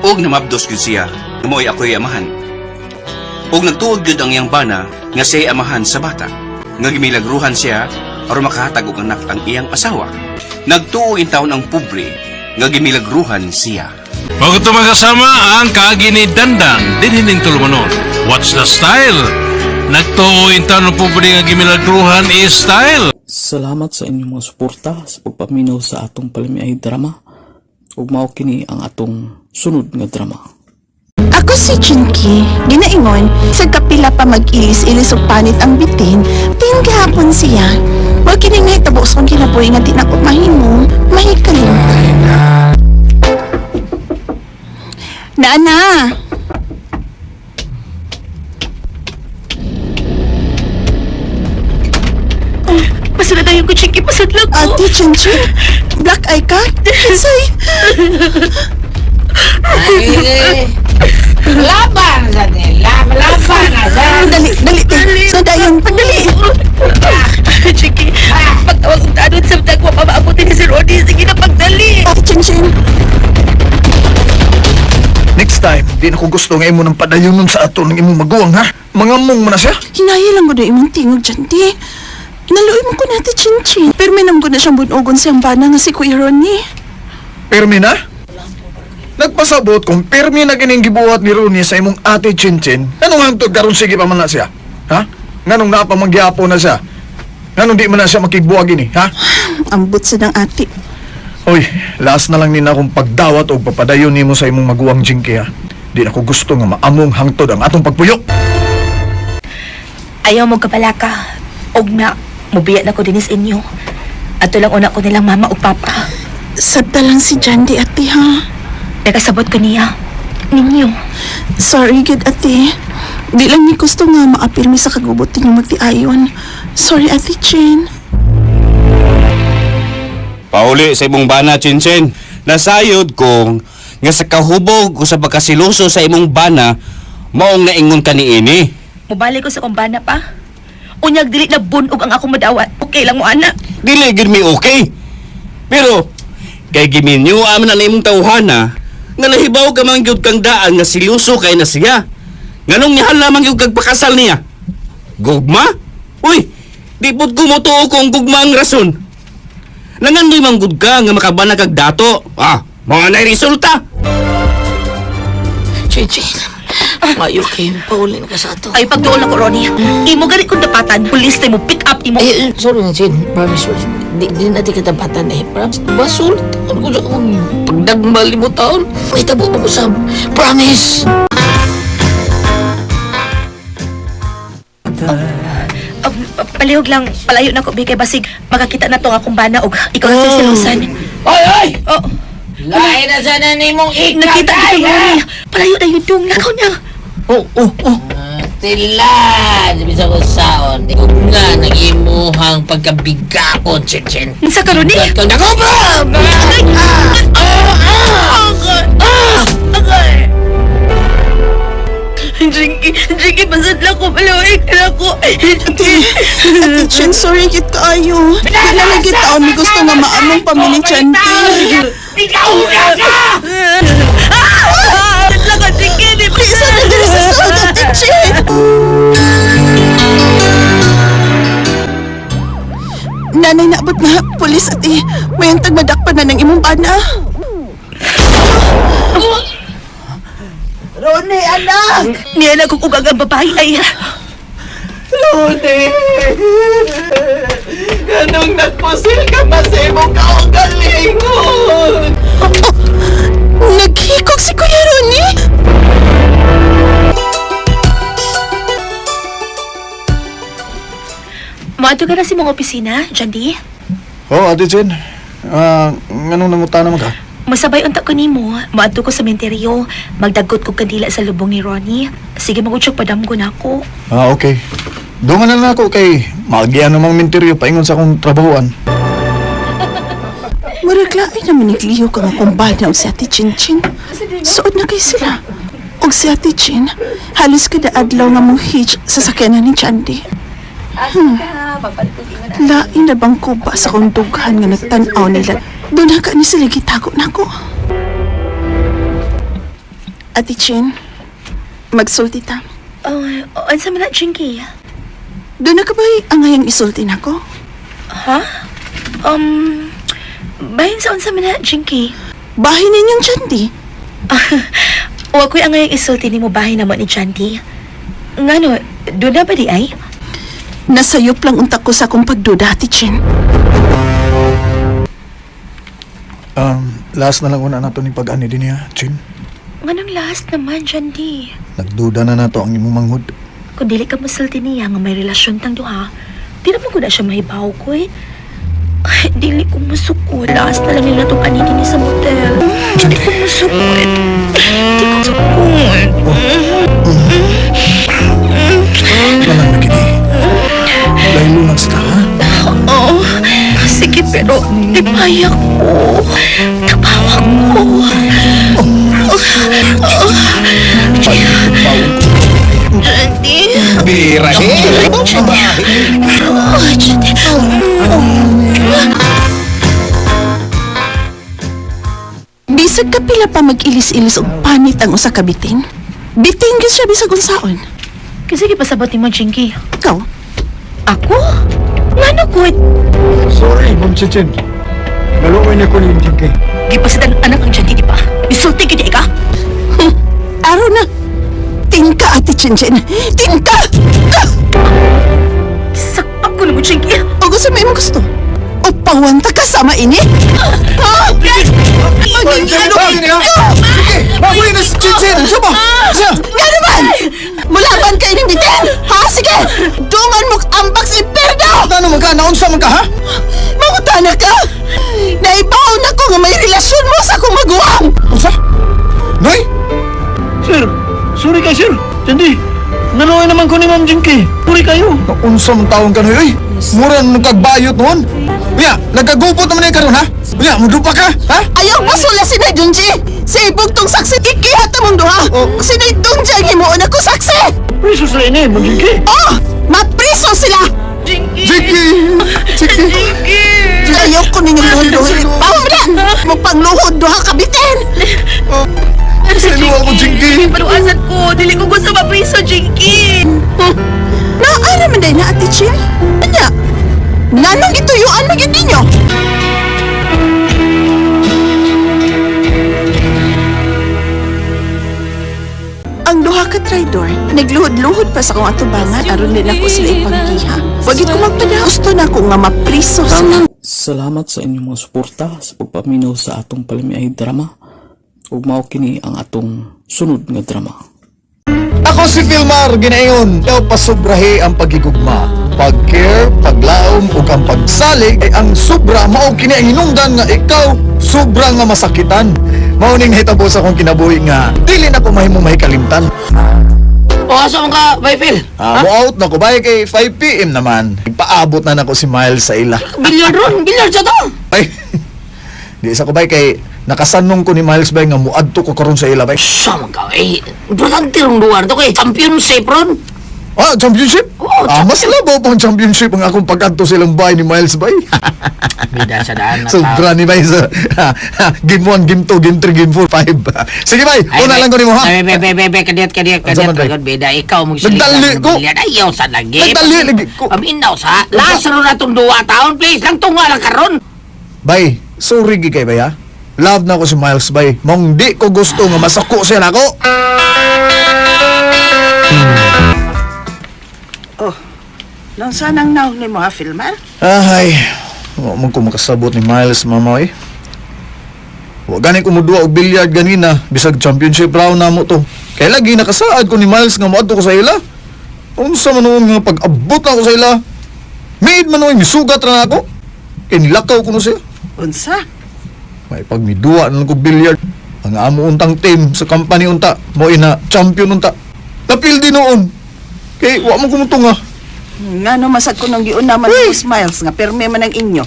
Speaker 5: Ug namabdos gyud siya nga mao'y ako'y amahan. Ug nagtuod gyud ang iyang bana nga siya'y amahan sa bata. Nga gimilagruhan siya aron makahatag og anak ang iyang asawa. Nagtuo intawon ang pobre nga gimilagruhan siya.
Speaker 10: Huwag ito magkasama ang kaagi ni Dandan, dinhining tulumanon. What's the style? Nagtuo intawon ang pobre nga gimilagruhan is style.
Speaker 2: Salamat sa inyong mga suporta sa pagpaminaw sa atong palamiay drama. Ug mao kini ang atong sunod nga drama.
Speaker 8: Ako si Chinky, ginaingon, sa kapila pa mag-ilis-ilis og panit ang bitin, tin gihapon siya. Wa kini nga hitabo sa akong kinabuhi nga di na ko mahimo, mahikalimtan. Naa na!
Speaker 4: Pasunod na yung kutsinki, pasunod lang ko.
Speaker 8: Ate Chinchin, black eye ka? Kinsay?
Speaker 7: Ay, laban sa nila, laban na sa.
Speaker 8: Dali, dali, te. So dayon, pagdali.
Speaker 4: Chinky, pagtawag kong tanod sa tagwa pa maabuti ni si Ronnie. Sige na, pagdali.
Speaker 8: Ate Chinchin,
Speaker 3: Next time, di na ko gusto nga imo ng padayonon sa ato ng imong maguwang ha. Mangamong mo na siya.
Speaker 8: hinaya lang ko na imong tingog dyan, te. Naluoy mo ko na, Ate Chinchin. Pero may ko na siyang bunogon siyang bana nga si Kuya Ronnie.
Speaker 3: Pirmi na? Nagpasabot kung pirmi na kining gibuhat ni Rooney sa imong ate Chinchin, anong hangtod karon sige pa man na siya? Ha? Nganong napamanggiapo na siya? Nganong di man na siya makigbuwag ini, ha?
Speaker 8: Ambot sa ng ate.
Speaker 3: Oy, last na lang nina akong pagdawat o papadayon nimo sa imong maguwang Jinky, ha? Di na ko gusto nga maamong hangtod ang atong pagpuyo.
Speaker 4: Ayaw mo kapalaka. Og na, mubiya na ko dinis inyo. Ato lang una ko nilang mama o papa.
Speaker 8: Sabta lang si Jandy, ate, ha?
Speaker 4: Nakasabot ko niya. Ninyo.
Speaker 8: Sorry, good ate. Di lang ni gusto nga maapil mi sa kagubot ninyong magtiayon. Sorry, Ate Chin.
Speaker 5: Pauli sa imong bana, Chinchin. Nasayod kong nga sa kahubog o sa pagkasiluso sa imong bana, maong naingon ka niini.
Speaker 4: Mubalik ko sa kumbana pa. Unyag dili na bunog ang akong madawat. Okay lang mo ana.
Speaker 5: Dili gid mi okay. Pero kay giminyo aman na imong tawhana nga nahibaw ka man gyud kang daan nga siluso kay na siya. Nganong nihala man gyud kag pakasal niya? Gugma? Uy, di pud ko motuo kung gugma ang rason. Nangandoy man gud ka nga makabana kag dato. Ah, mga na resulta.
Speaker 7: Chinchin, mayo kayo, paulin ka sa ato.
Speaker 4: Ay pagduol ako Ronnie. Imo gani kong dapatan. Pulis na mo pick up imo.
Speaker 7: Ay, eh, sorry na, Chin. Promise, sorry. Di natin katapatan eh. Promise. Basol. Taon ko sa akong pagdagmal mo taon. May tabo mo ko sa... Promise!
Speaker 4: Palihog lang palayo na ko bigay basig makakita na to ang akong bana og ikaw na silusan.
Speaker 7: Oy, oy!
Speaker 4: Oh,
Speaker 7: Lain na sana ni mong ikaw,
Speaker 4: nakita
Speaker 7: day,
Speaker 4: ko
Speaker 7: ha?
Speaker 4: Ronnie. Palayo na yun dong lakaw na.
Speaker 7: Oh, oh, oh. Tila, sabi sa ko saon. Huwag nga nag-imuhang pagkabigakon, Chinchin.
Speaker 4: Unsa ka Ronnie?
Speaker 7: Nako ba?
Speaker 4: Ay! Ah! Ah! Agay! Jinky, Jinky, pasad lang ko. Palaway ka na ko.
Speaker 8: Ate, Ate Chin, sorry gid kaayo. Di na lang gid taon mi gusto nga maamong pamilya Chanty.
Speaker 7: Ikaw na ka!
Speaker 4: Ah! Pasad lang ko, Jinky. Di ba?
Speaker 8: Di sa na diri sa sud, Ate Chin. Nanay naabot nga, pulis ate. May ang tagmadakpan na ng imong bana. Ronnie, anak!
Speaker 4: Niya na kung ugag ang babae ay...
Speaker 8: Ronnie! Anong nagpusil ka pa sa imong kaugalingon? Oh, naghikog si Kuya Ronnie?
Speaker 4: Maadto ka na sa mong opisina, Jandy.
Speaker 3: Oh, Ate Chen. Ah, nganong nanguta naman ka?
Speaker 4: Masabay unta ko nimo. Maadto ko sa menteryo. Magdagot ko kandila sa lubong ni Ronnie. Sige, magutsok padamgo na ako.
Speaker 3: Ah, okay. Dungan na lang ako kay maagian namang minteryo paingon sa akong trabahoan.
Speaker 8: Murag lain naman nagliyo ka nga kumbana og si Ate Chinchin. Suod na kay sila. Og si Ate Chin, halos kada adlaw nga mo hitch sa sakyanan ni Chandy. Lain na bang kuba sa kong dughan nga nagtan-aw nila. Doon na ka ni sila gitago nako. Ate Chin, magsulti ta.
Speaker 4: Oh, unsa man na, Jinky?
Speaker 8: Doon na ka ba ang ngayang isulti nako?
Speaker 4: Ha? Bahin sa unsa man na, Jinky?
Speaker 8: Bahin ninyong Chanti.
Speaker 4: Wa ko'y angayang isulti nimo bahin namo ni Chanti. Ngano, doon na ba di ay?
Speaker 8: Nasayop lang unta ko sa akong pagduda, Ate Chin.
Speaker 9: Last na lang una nato ni pag-ani din niya, Chin.
Speaker 4: Nganong last naman, Chanti?
Speaker 9: Nagduda na nato ang imong manghud.
Speaker 4: Kung dili ka musulti niya nga may relasyon tang duha, di naman ko na siya mahibaw ko eh. Ay, dili ko musukod. Last na lang nila itong anini ni sa motel. Di ko musukod. Di ko musukod.
Speaker 9: Lanang na kini. Laylo lang sila, ha?
Speaker 4: Oo. Sige, pero lipaya ko. Tabawa ko. Jandy.
Speaker 9: Bira,
Speaker 4: Oh, Jandy.
Speaker 8: Bisag kapila pa mag-ilis-ilis og panit ang usa ka bitin. Bitin gyud siya bisag unsaon.
Speaker 4: Kasi gipasabot ni mo, Jinky.
Speaker 8: Ikaw,
Speaker 4: Ako? Ngano ko?
Speaker 9: Sorry, Ma'am Chinchin. Naluoy na ko ni Jinky.
Speaker 4: Gipasidan anak ang Jandy, di ba? Isulti gid ka?
Speaker 8: Araw na. Tingka, Ate Chinchin. Tingka! Ah!
Speaker 4: Sakpak ko na mo, Jinky.
Speaker 8: O gusto mo imong gusto? O pawanta ka sama ini? Ha? Maging ano
Speaker 9: Sige! Mahuli na si Chinchin! Siya ba? Siya!
Speaker 8: Nga naman! Mulaban ka ining bitin! Ha? Sige! Dungan mo ambak sa imperno!
Speaker 9: Ano man ka? Naunsa man ka, ha?
Speaker 8: Mangutana ka! Naibaw na ko nga may relasyon mo sa akong maguwang!
Speaker 9: Unsa? Noy?
Speaker 11: Sir, sorry kay sir. Tindi, naluoy naman ko ni Ma'am Jinky. Sorry kayo.
Speaker 9: Naunsa man taon ka, Noy? Uy! Mura nung kagbayot noon. Uya, nagkagupot naman na karon, ha? Uya, mudupa ka, ha?
Speaker 8: Ayaw mo sula si Nay Junji! Sa ibog tong saksi, ikihat mong duha!
Speaker 9: Oh.
Speaker 8: Si Nay Junji ang himuon ako saksi!
Speaker 11: Priso sila ini, Ma'am Jinky.
Speaker 8: Oh! Mapriso sila!
Speaker 9: Jinky! Jinky!
Speaker 8: Ayaw ko ninyong luhod-luhod. Bawa mo na! Magpangluhod duha kabitin!
Speaker 9: Sino ako, Jinky?
Speaker 4: Paruasan ko. Dili ko gusto mapriso, Jinky.
Speaker 8: Naara man day na, Ate Chin? Anya? Nanong gituyuan mo yun ninyo? Ang duha ka traidor, nagluhod-luhod pa sa akong atubangan aron din ako sila ipanggiha. Wagit ko magpada, gusto na ko nga mapriso sila.
Speaker 2: Salamat sa inyong mga suporta sa pagpaminaw sa atong palamiay drama. Ug mao kini ang atong sunod nga drama.
Speaker 9: Ako si Philmar Ginayon. Daw pasubrahe ang pagigugma. Pag-care, paglaom ug ang pagsalig ay ang sobra mao kini ang hinungdan nga ikaw sobra nga masakitan. Mao ning nahitabo sa akong kinabuhi nga dili na ko mahimong mahikalimtan.
Speaker 7: O, asa man ka, Baifil?
Speaker 9: Ah, mo out na ko bay kay 5 PM naman. Paabot na nako si Miles sa ila.
Speaker 7: Billiard ron, billiard sa to.
Speaker 9: Ay. Di sa ko bay kay nakasanong ko ni Miles bay nga muadto ko karon sa ila bay.
Speaker 7: Sa man ka, eh, importante rong lugar to kay championship ron.
Speaker 9: Ah, championship?
Speaker 7: Oo,
Speaker 9: Ah, mas labaw pang championship ang akong pag-adto silang bay ni Miles bay.
Speaker 7: Bida sa daan na
Speaker 9: Sobra ni Bay sa game 1, game 2, game 3, game 4, 5. Sige bay, una lang ko nimo ha.
Speaker 7: Ay, be, be, be, be, kadiyat, kadiyat,
Speaker 9: Unsa
Speaker 7: kadiyat,
Speaker 9: man, bay?
Speaker 7: kadiyat, bida, ikaw
Speaker 9: Nagdali ko.
Speaker 7: Ayaw sa lagi.
Speaker 9: Nagdali lagi ko.
Speaker 7: Paminaw sa, last ron na itong duwa taon, please, lang tunga lang karon.
Speaker 9: Bay, sorry gi kay bay ha. Love na ko si Miles bay. Mong di ko gusto nga masako siya nako.
Speaker 8: Nang sanang naong ni mo ha, Filmar?
Speaker 9: Ay, wa man ko makasabot ni Miles mama eh. Wa gani ko moduwa og billiard ganina bisag championship round na mo to. Kay lagi nakasaad ko ni Miles nga moadto ko sa ila. Unsa man noon nga pag-abot na ko sa ila. Made man noon misugat ra na ako. Kay nilakaw ko no siya.
Speaker 8: Unsa?
Speaker 9: May pag miduwa na lang ko billiard. Ang amo untang team sa company unta, mo ina champion unta. Napil din noon. Kay wa man kumutunga.
Speaker 8: Ngano masag ko nang giuna man mo smiles nga perme man ang inyo.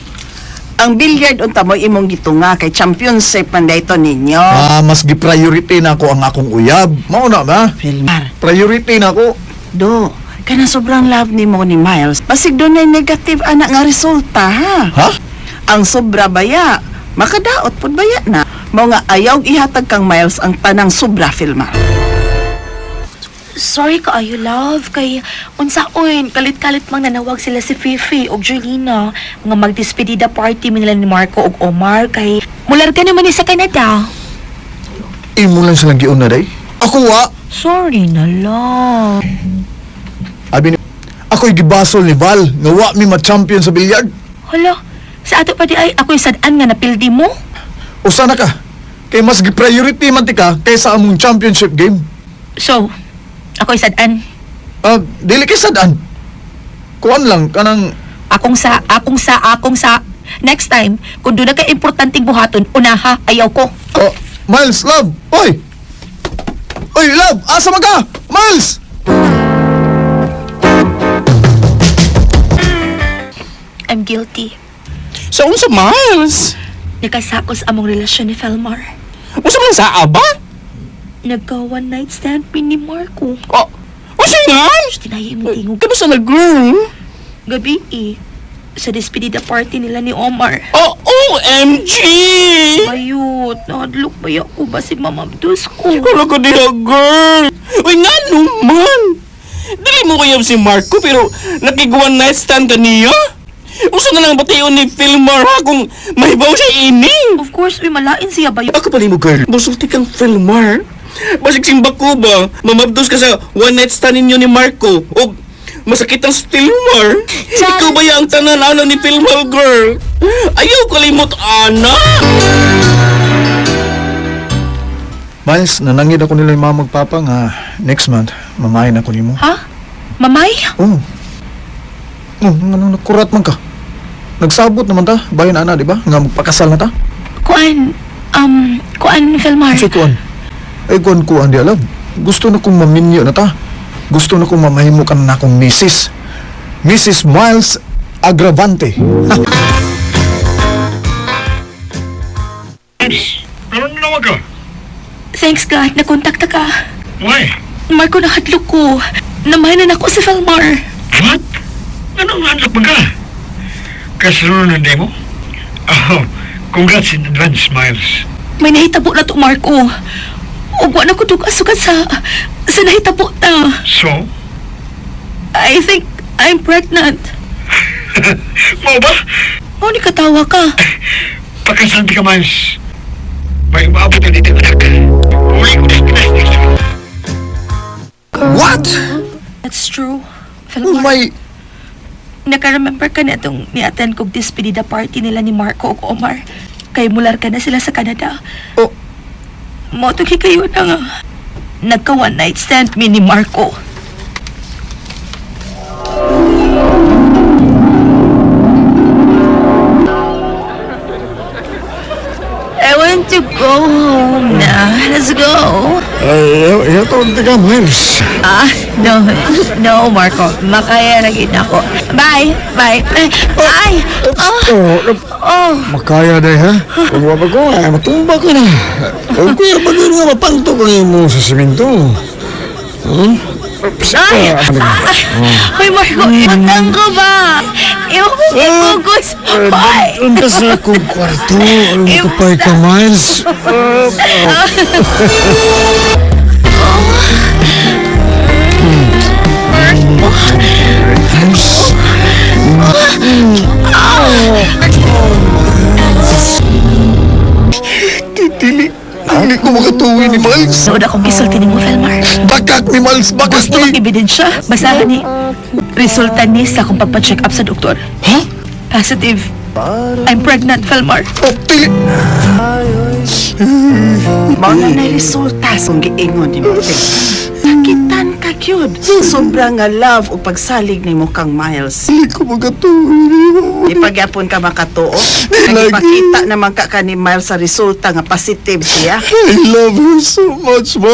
Speaker 8: Ang billiard unta mo imong gitunga kay championship man dayto ninyo.
Speaker 9: Ah, mas gi-priority na ako ang akong uyab. Mao na ba?
Speaker 8: Filmar,
Speaker 9: Priority na ako.
Speaker 8: do, kana sobrang love nimo ni Miles. Basig dunay negative anak nga resulta ha.
Speaker 9: Ha?
Speaker 8: Ang sobra baya,
Speaker 12: Makadaot pud baya na. Mao nga ayaw ihatag kang Miles ang tanang sobra, Filmar.
Speaker 4: Sorry kaayo, love. Kay unsaon, kalit-kalit mang nanawag sila si Fifi og Julina. Nga magdespedida party mi nila ni Marco og Omar kay mularga naman ni sa Canada.
Speaker 3: Imo lang silang giuna day. Ako wa.
Speaker 4: Sorry na lang.
Speaker 3: Abi ni ako'y gibasol ni Val nga wa mi ma-champion sa bilyard.
Speaker 4: Hala, sa ato pa di ay ako'y sad-an nga napildi mo.
Speaker 3: Usa na ka. Kay mas gi-priority man ti ka kaysa among championship game.
Speaker 4: So, ako'y sad-an.
Speaker 3: Ah, dili kay sad-an. Kuan lang kanang
Speaker 4: Akong sa, akong sa, akong sa. Next time, kung doon na kay importanteng buhaton, unaha, ayaw ko.
Speaker 3: Oh, Miles, love. Oy. Oy, love, asa man ka? Miles!
Speaker 4: I'm guilty.
Speaker 5: Sa unsa, Miles?
Speaker 4: Nakasakos among relasyon ni Felmar.
Speaker 5: Unsa man sa aba?
Speaker 4: Nagka one night stand mi ni Marco.
Speaker 5: Oh, unsa nga?
Speaker 4: Tinaya mo tingog.
Speaker 5: Kano sa na girl?
Speaker 4: Gabi eh. Sa despedida party nila ni Omar.
Speaker 5: Oh, OMG!
Speaker 4: Bayot, nahadlok ba ako ba si Mama Abdus ko?
Speaker 5: Wala ko diha, girl. Uy, nga naman. Dili mo kayab si Marco pero nakig one night stand ka niya? Usa na lang bation ni Filmar ha kung mahibaw siya ini.
Speaker 4: Of course, uy, malain siya bayot.
Speaker 5: Ako pala mo, girl. Musulti kang Filmar. Basig simba ko ba? Mamabdos ka sa one night stand ninyo ni Marco. O masakit ang Filmar. Ikaw ba ang tanan ni Filmar, girl? Ayaw kalimot, ana!
Speaker 3: Miles, nanangid ako nila yung mama magpapa nga next month, mamayin ako nimo.
Speaker 4: Ha? Mamay?
Speaker 3: Oh. Oh, ano, nakurat man ka. Nagsabot naman ta, bayan ana, di ba? Nga magpakasal na ta.
Speaker 4: Kuan, kuan, Felmar.
Speaker 3: Kasi kuan. Ay, kuan kuan di alam. Gusto na kong maminyo na ta. Gusto na kong mamahimo ka na akong misis. Mrs. Miles Agravante.
Speaker 9: Anong nawag ka?
Speaker 4: Thanks God, nakontakta ka.
Speaker 9: Why?
Speaker 4: Marco, nahadlok ko. Namahinan ako si Felmar.
Speaker 9: What? Anong handlok man ka? Kasunod na mo? Oh, congrats in advance, Miles.
Speaker 4: May nahitabo na to, Marco. Ug wa na ko dug-asukan sa nahitabo ta.
Speaker 9: So?
Speaker 4: I think I'm pregnant.
Speaker 9: Mao ba?
Speaker 4: Mao ni katawa ka.
Speaker 9: Pakasanti ka, Miles. May umaabot na dito, anak. Uli ko na next week.
Speaker 3: What?
Speaker 4: That's true.
Speaker 3: Oh
Speaker 4: Felmar,
Speaker 3: my...
Speaker 4: naka-remember ka na itong ni-attend kog despedida party nila ni Marco ug Omar. Kay mular ka na sila sa Canada.
Speaker 3: Oh.
Speaker 4: Mao to kayo na nga. Nagka one night stand mi ni Marco. I want to go home na. Let's go.
Speaker 9: Ay, ito ka, Miles.
Speaker 4: Ah, no. No, Marco. Makaya na gid ako. Bye. Bye. Ay! Oh,
Speaker 9: Oh,
Speaker 4: oh.
Speaker 9: makaya day ha? Kung wala ko, ay matumba ko na. Kung kuya pa gano'n nga, mapanto ko mo sa simento. Hmm?
Speaker 4: Ay! Ah! Hoy, Marco, utang ko ba? Iwan mo kay Pugos. Hoy!
Speaker 9: Unta sa akong kwarto. Alam ko pa ka, Miles.
Speaker 3: Dili, dili ko makatuwi ni Miles.
Speaker 4: Nood akong gisulti ni mo, Felmar.
Speaker 3: Bakak ni Miles, bakak
Speaker 4: Gusto
Speaker 3: ni...
Speaker 4: kong ebidensya. Basahan ni. Resulta ni sa akong pagpa-check up sa doktor.
Speaker 3: Ha?
Speaker 4: Positive. I'm pregnant, Felmar.
Speaker 3: Oh, dili.
Speaker 12: Mao na na resulta sa giingon ni mo, Filmar. Sakitan ka gyud. Sobra nga love ug pagsalig nimo kang Miles.
Speaker 3: Dili ko makatuwi ni mo.
Speaker 12: Di pagyapon ka makatuo.
Speaker 3: Lagi.
Speaker 12: Nagipakita naman ka ni Miles sa resulta nga positive siya.
Speaker 3: I love her so much, ma.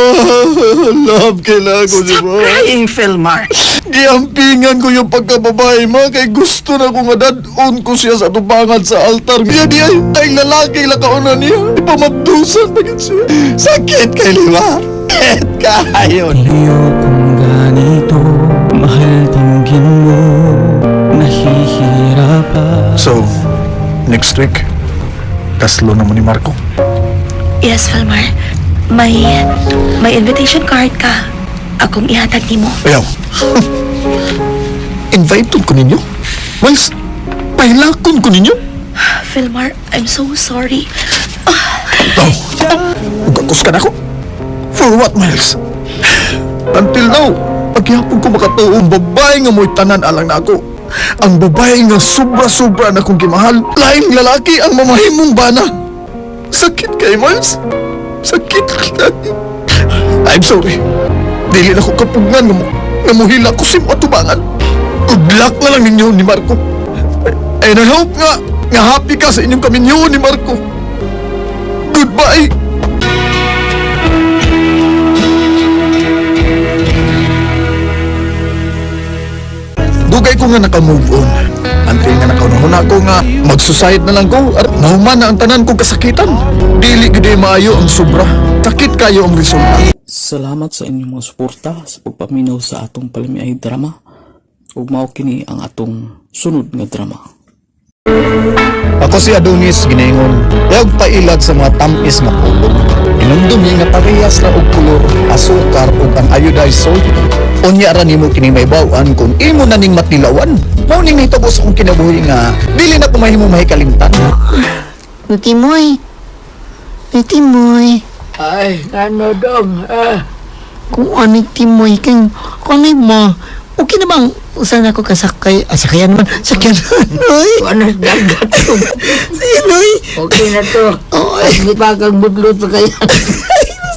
Speaker 3: Love kailangan ko niya,
Speaker 12: Stop
Speaker 3: ma.
Speaker 12: crying, Filmar.
Speaker 3: Giampingan ko yung pagkababae, ma. Kay gusto na kong adadon ko siya sa tubangan sa altar. Niya niya, ay lalaki lang kauna niya. Ipamabdusan pa yun siya. Sakit kay lima. Sakit kayo.
Speaker 13: Ayokong ganito, mahal dinggin mo, nahihirapan.
Speaker 3: So, next week,
Speaker 11: Kaslo na mo ni Marco.
Speaker 4: Yes, Philmar. May invitation card ka. Akong ihatag nimo.
Speaker 11: Ayaw. Invite ko ninyo? Miles, pahilakon ko ninyo?
Speaker 4: Philmar, I'm so sorry.
Speaker 11: Oh, ugakos ka na ako. For what, Miles? Until now, paghihapon ko makatuo ang babae nga mo'y tanan alang na ako. Ang babae nga sobra-sobra na kong gimahal. Laing lalaki ang mamahimong bana. Sakit kay Miles. Sakit kay. I'm sorry. Dili na ko kapugnan nga mo. Nga muhila ko si matubangan. Good luck na lang ninyo ni Marco. And I hope nga, nga happy ka sa inyong kaminyo ni Marco. Goodbye! Dugay ko nga naka-move on. Until nga nakaunahon ako nga mag-suicide na lang ko at mahuman na ang tanan kong kasakitan. Dili gid maayo ang sobra. Sakit kayo ang resulta.
Speaker 2: Salamat sa inyong mga suporta sa pagpaminaw sa atong palamiay drama. Ug mao kini ang atong sunod nga drama.
Speaker 11: Ako si Adonis ginaingon. Huwag pailad sa mga tamis nga pulong. Inumdumi nga parehas ra og kolor, asukar ug ang iodized salt. Unya ra nimo kini mahibaw-an kung imo na ning matilawan. Mao ning nahitabo sa akong kinabuhi nga dili na ko mahimo mahikalimtan.
Speaker 6: Timoy. Timoy.
Speaker 7: Ay, ano dong? Ah.
Speaker 6: Kung ano Timoy kang kung ano mo. Okay na bang usan ako kasakay? Ah, sakayan man. Sakyan. Noy.
Speaker 7: Ano dagat dong?
Speaker 6: Sinoy.
Speaker 7: Okay na to.
Speaker 6: Oy.
Speaker 7: Hindi pa kang budlot pa kaya.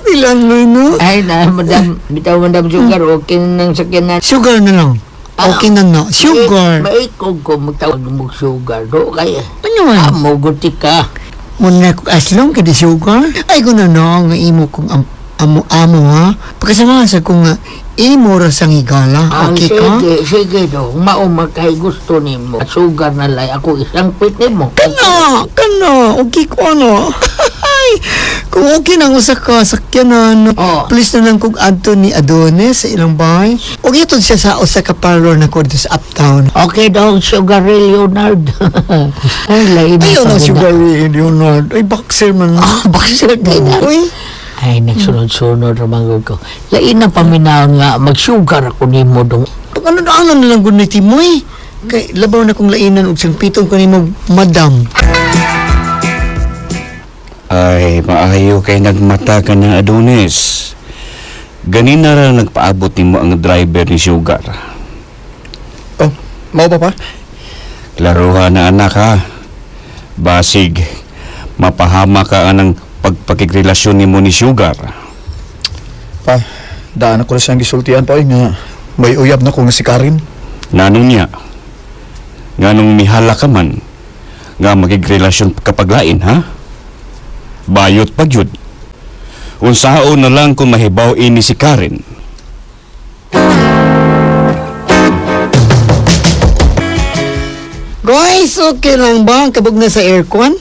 Speaker 6: Silang noy no.
Speaker 7: Ay, na, madam. Bitaw, madam sugar. Okay na nang sakyan na.
Speaker 6: Sugar na lang. Okay na no. Sugar.
Speaker 7: Maikog ko magtawag mo sugar. Do kaya.
Speaker 6: Ano man?
Speaker 7: Ah, muguti ka.
Speaker 6: Muna ko aslong ka di sugar. Ay ko na no nga imo kong amo amo ha. Pagkasama sa kong nga imo ra sang higala.
Speaker 7: Ah,
Speaker 6: Okay ka?
Speaker 7: sige, sige dong. Mauma kay gusto nimo. Sugar na lay ako isang pit nimo.
Speaker 6: Kana, kana, okay ko ano. Ay, kung okay nang usa ka sakyanan,
Speaker 7: Oh.
Speaker 6: please na lang kog adto ni Adonis sa ilang bahay. Okay to siya sa usa ka parlor na ko dito sa Uptown.
Speaker 7: Okay dong, Sugar Ray Leonard. Ay, lain na
Speaker 6: Ayaw
Speaker 7: sa
Speaker 6: na
Speaker 7: guna.
Speaker 6: Sugar Ray Leonard. Ay, boxer man.
Speaker 7: Ah, boxer din na.
Speaker 6: Uy,
Speaker 7: Ay, nagsunod-sunod ramang ko. Lain na paminaw nga, mag-sugar ako nimo dong.
Speaker 6: pag ano na ano na lang gud ni Timoy. Kay labaw na kong lainan og sangpiton ko nimo, madam.
Speaker 5: Ay, maayo kay nagmata ka na, Adonis. Ganina ra nagpaabot nimo ang driver ni Sugar.
Speaker 11: Oh, mao pa pa?
Speaker 5: Klaruha na anak ha. Basig, mapahama ka anang pagpakigrelasyon nimo ni Sugar.
Speaker 11: Pa, daan ako na siyang gisultian pa oy nga may uyab na ko nga si Karin.
Speaker 5: Nanong niya, nganong mihala ka man, nga magigrelasyon kapag lain, ha? Bayot pag yun. Unsaon na lang kung mahibaw ini si Karen.
Speaker 6: Guys, okay lang ba ang kabog na sa aircon?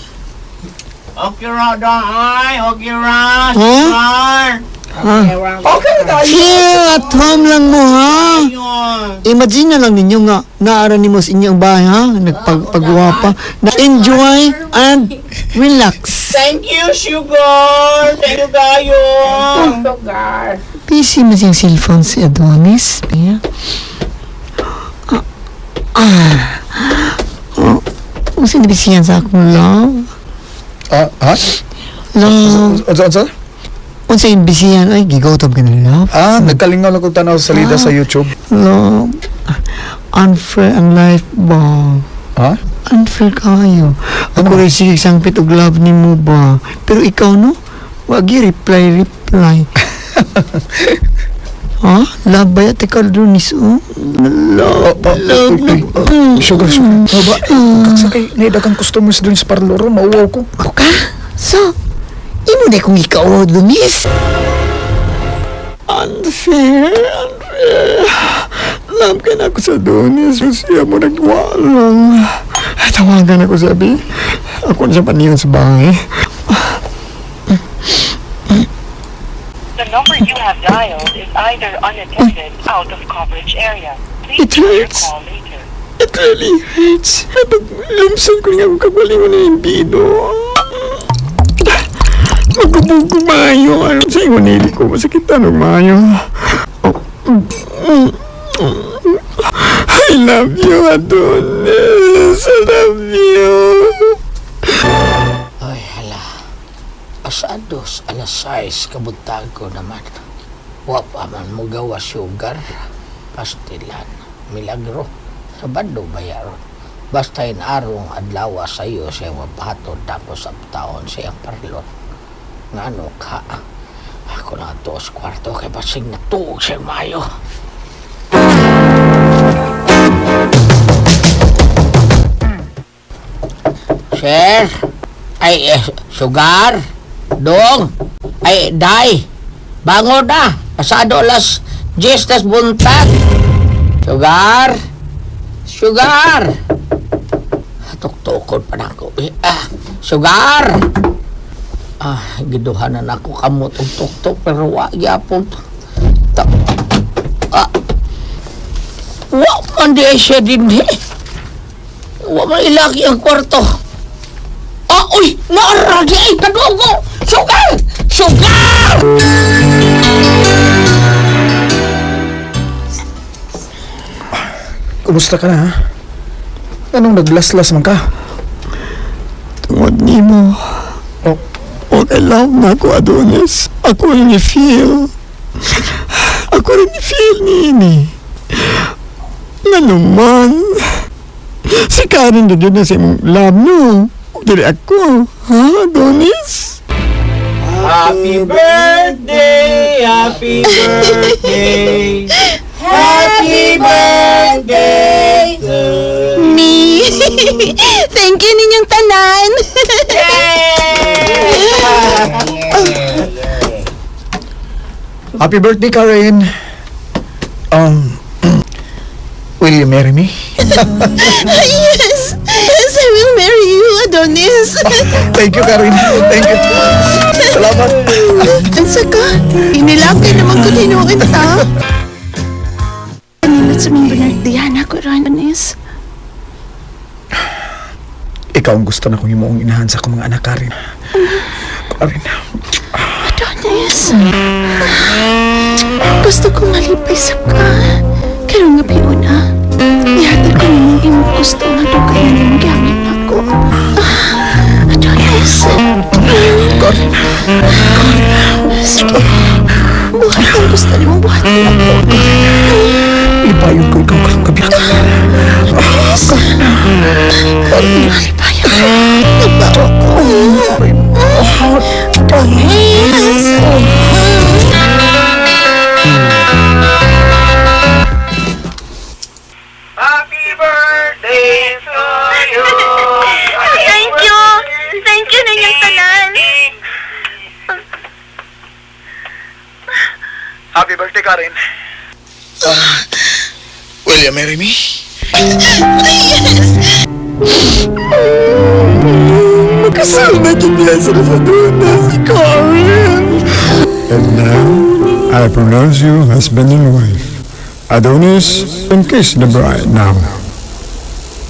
Speaker 7: Okay ra, dong. Ay, okay ra.
Speaker 6: Huh? Okay Chill at home lang mo ha. Imagine na lang ninyo nga naara nimo sa inyong bahay ha, nagpagpagwapa. Na enjoy and relax.
Speaker 7: Thank you, Sugar. Thank you, kayo.
Speaker 6: Busy man siyang cellphone si Adonis. Yeah. Ah. Ah. Oh, oh, sinibisiyan sa akong love.
Speaker 11: Ah, ha?
Speaker 6: Love.
Speaker 11: Unsa unsa?
Speaker 6: Unsa yung bisiyan? Ay, gigotob ka na love.
Speaker 11: Ah, nagkalingaw lang kog tanaw sa salida sa YouTube.
Speaker 6: Love. Unfair ang life ba?
Speaker 11: Ha?
Speaker 6: Unfair kayo. Ako rin sige sangpit og love nimo ba? Pero ikaw no? Wagi reply reply. Ha? Love ba yata ka Adonis? Oh? Love,
Speaker 11: Oh, oh,
Speaker 6: love,
Speaker 11: uy, uy,
Speaker 6: love.
Speaker 11: Sugar, sugar. Oh, ba? Kagsakay, naidagang customers dun sa parlor, mauwaw ko.
Speaker 6: Ako ka? So, imo na kong ikaw, Adonis. Unfair, unfair. Love ka na ako sa Adonis. Siya mo nagwalang. Tawagan ako sabi. Ako na siya paniyon sa bahay.
Speaker 14: The number you have dialed is either unattended, out of coverage area. Please
Speaker 6: It
Speaker 14: try your
Speaker 6: hurts.
Speaker 14: call later.
Speaker 6: It really hurts. Lumsan ko nga akong kagalingon na yung bido.
Speaker 9: Magubog ko maayo. Ano sa ingon nili ko? Masakitan og maayo. I love you, Adonis. I love you.
Speaker 7: Ay, hala. Asados, alas 6, kabuntag ko naman. Wa pa man mo gawa sugar, pastilan, milagro. Sa bando bayaron. Basta inarong adlaw sa iyo siya mabaton tapos sa taon siyang parlot. Ngano ka? Ako na to sa kwarto kay basig na tuog siya mayo. Sir? Ay, eh, sugar? Dong? Ay, day? Bangon na! Pasado alas 10 tas buntag. Sugar? Sugar! Tuktukon pa na ako. Eh, ah, sugar! Ah, giduhanan ako kamot og tuktok pero wa gyapon. Ta ah, wa man di siya dinhi. Wa man ilaki ang kwarto. Ah, uy! Naaragi ay kadugo! Sugar! Sugar!
Speaker 11: Kumusta ka na, ha? Anong naglaslas man ka?
Speaker 9: Tungod nimo.
Speaker 11: Oh.
Speaker 9: Okay love na ako, Adonis. Ako rin i-feel. Ako rin i-feel niini. Nga naman. Si Karen na yun na sa imong love, no? Ug Dili ako. Ha, Adonis?
Speaker 13: Happy birthday! Happy birthday! Happy birthday to
Speaker 8: Me. Thank you ninyong tanan.
Speaker 11: Happy birthday, Karen! Will you marry me?
Speaker 8: Yes. Yes, I will marry you, Adonis.
Speaker 11: Thank you, Karen. Thank you. Salamat.
Speaker 8: At saka, inilaki naman ko tinuin ta. Kanina sa mong binardihan ako, Adonis.
Speaker 11: Ikaw ang gusto na kong imuong inahan sa akong mga anak, Karen. Karen,
Speaker 8: Adonis. Gusto kong malipay sa ka. Pero nga piuna, ihatag ko nimong imong gusto nga dugayan nimong gihamit ako. Ah, Adonis.
Speaker 11: Karen,
Speaker 8: Sige. Buhat ang gusto nimong buhat ako.
Speaker 11: ipayon ko ikaw karong gabi.
Speaker 8: Adonis. Malipay ako. Nagbawa ko. Adonis.
Speaker 13: Happy birthday to you!
Speaker 4: Thank you! Thank you ninyong tanan!
Speaker 11: Happy birthday, Karen. Will you marry me?
Speaker 8: Yes!
Speaker 9: Makasal na kiniya sa Adonis, si Karen. And now, I pronounce you husband and wife. Adonis, and kiss the bride now.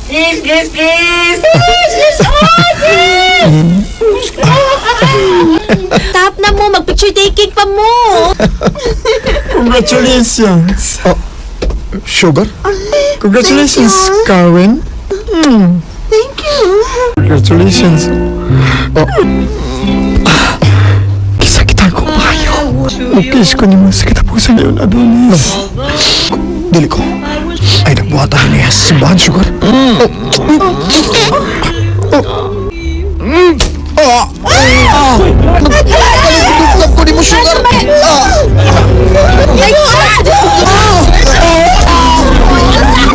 Speaker 13: Kiss, kiss, kiss!
Speaker 4: Tap na mo! Mag-picture taking pa mo!
Speaker 9: Congratulations!
Speaker 11: Oh, sugar?
Speaker 9: Congratulations, Karen.
Speaker 8: Thank you.
Speaker 9: Congratulations.
Speaker 11: Oh.
Speaker 9: Kisa kita ko maayo. Mukis ko nimo sa katapusan yun, Adonis.
Speaker 11: Dili ko. Ay, nagbuhatan niya sa simbahan, sugar. Oh. Oh. Oh. Ah. Nagpaligid ko ni mo, sugar. Ah.
Speaker 4: My God!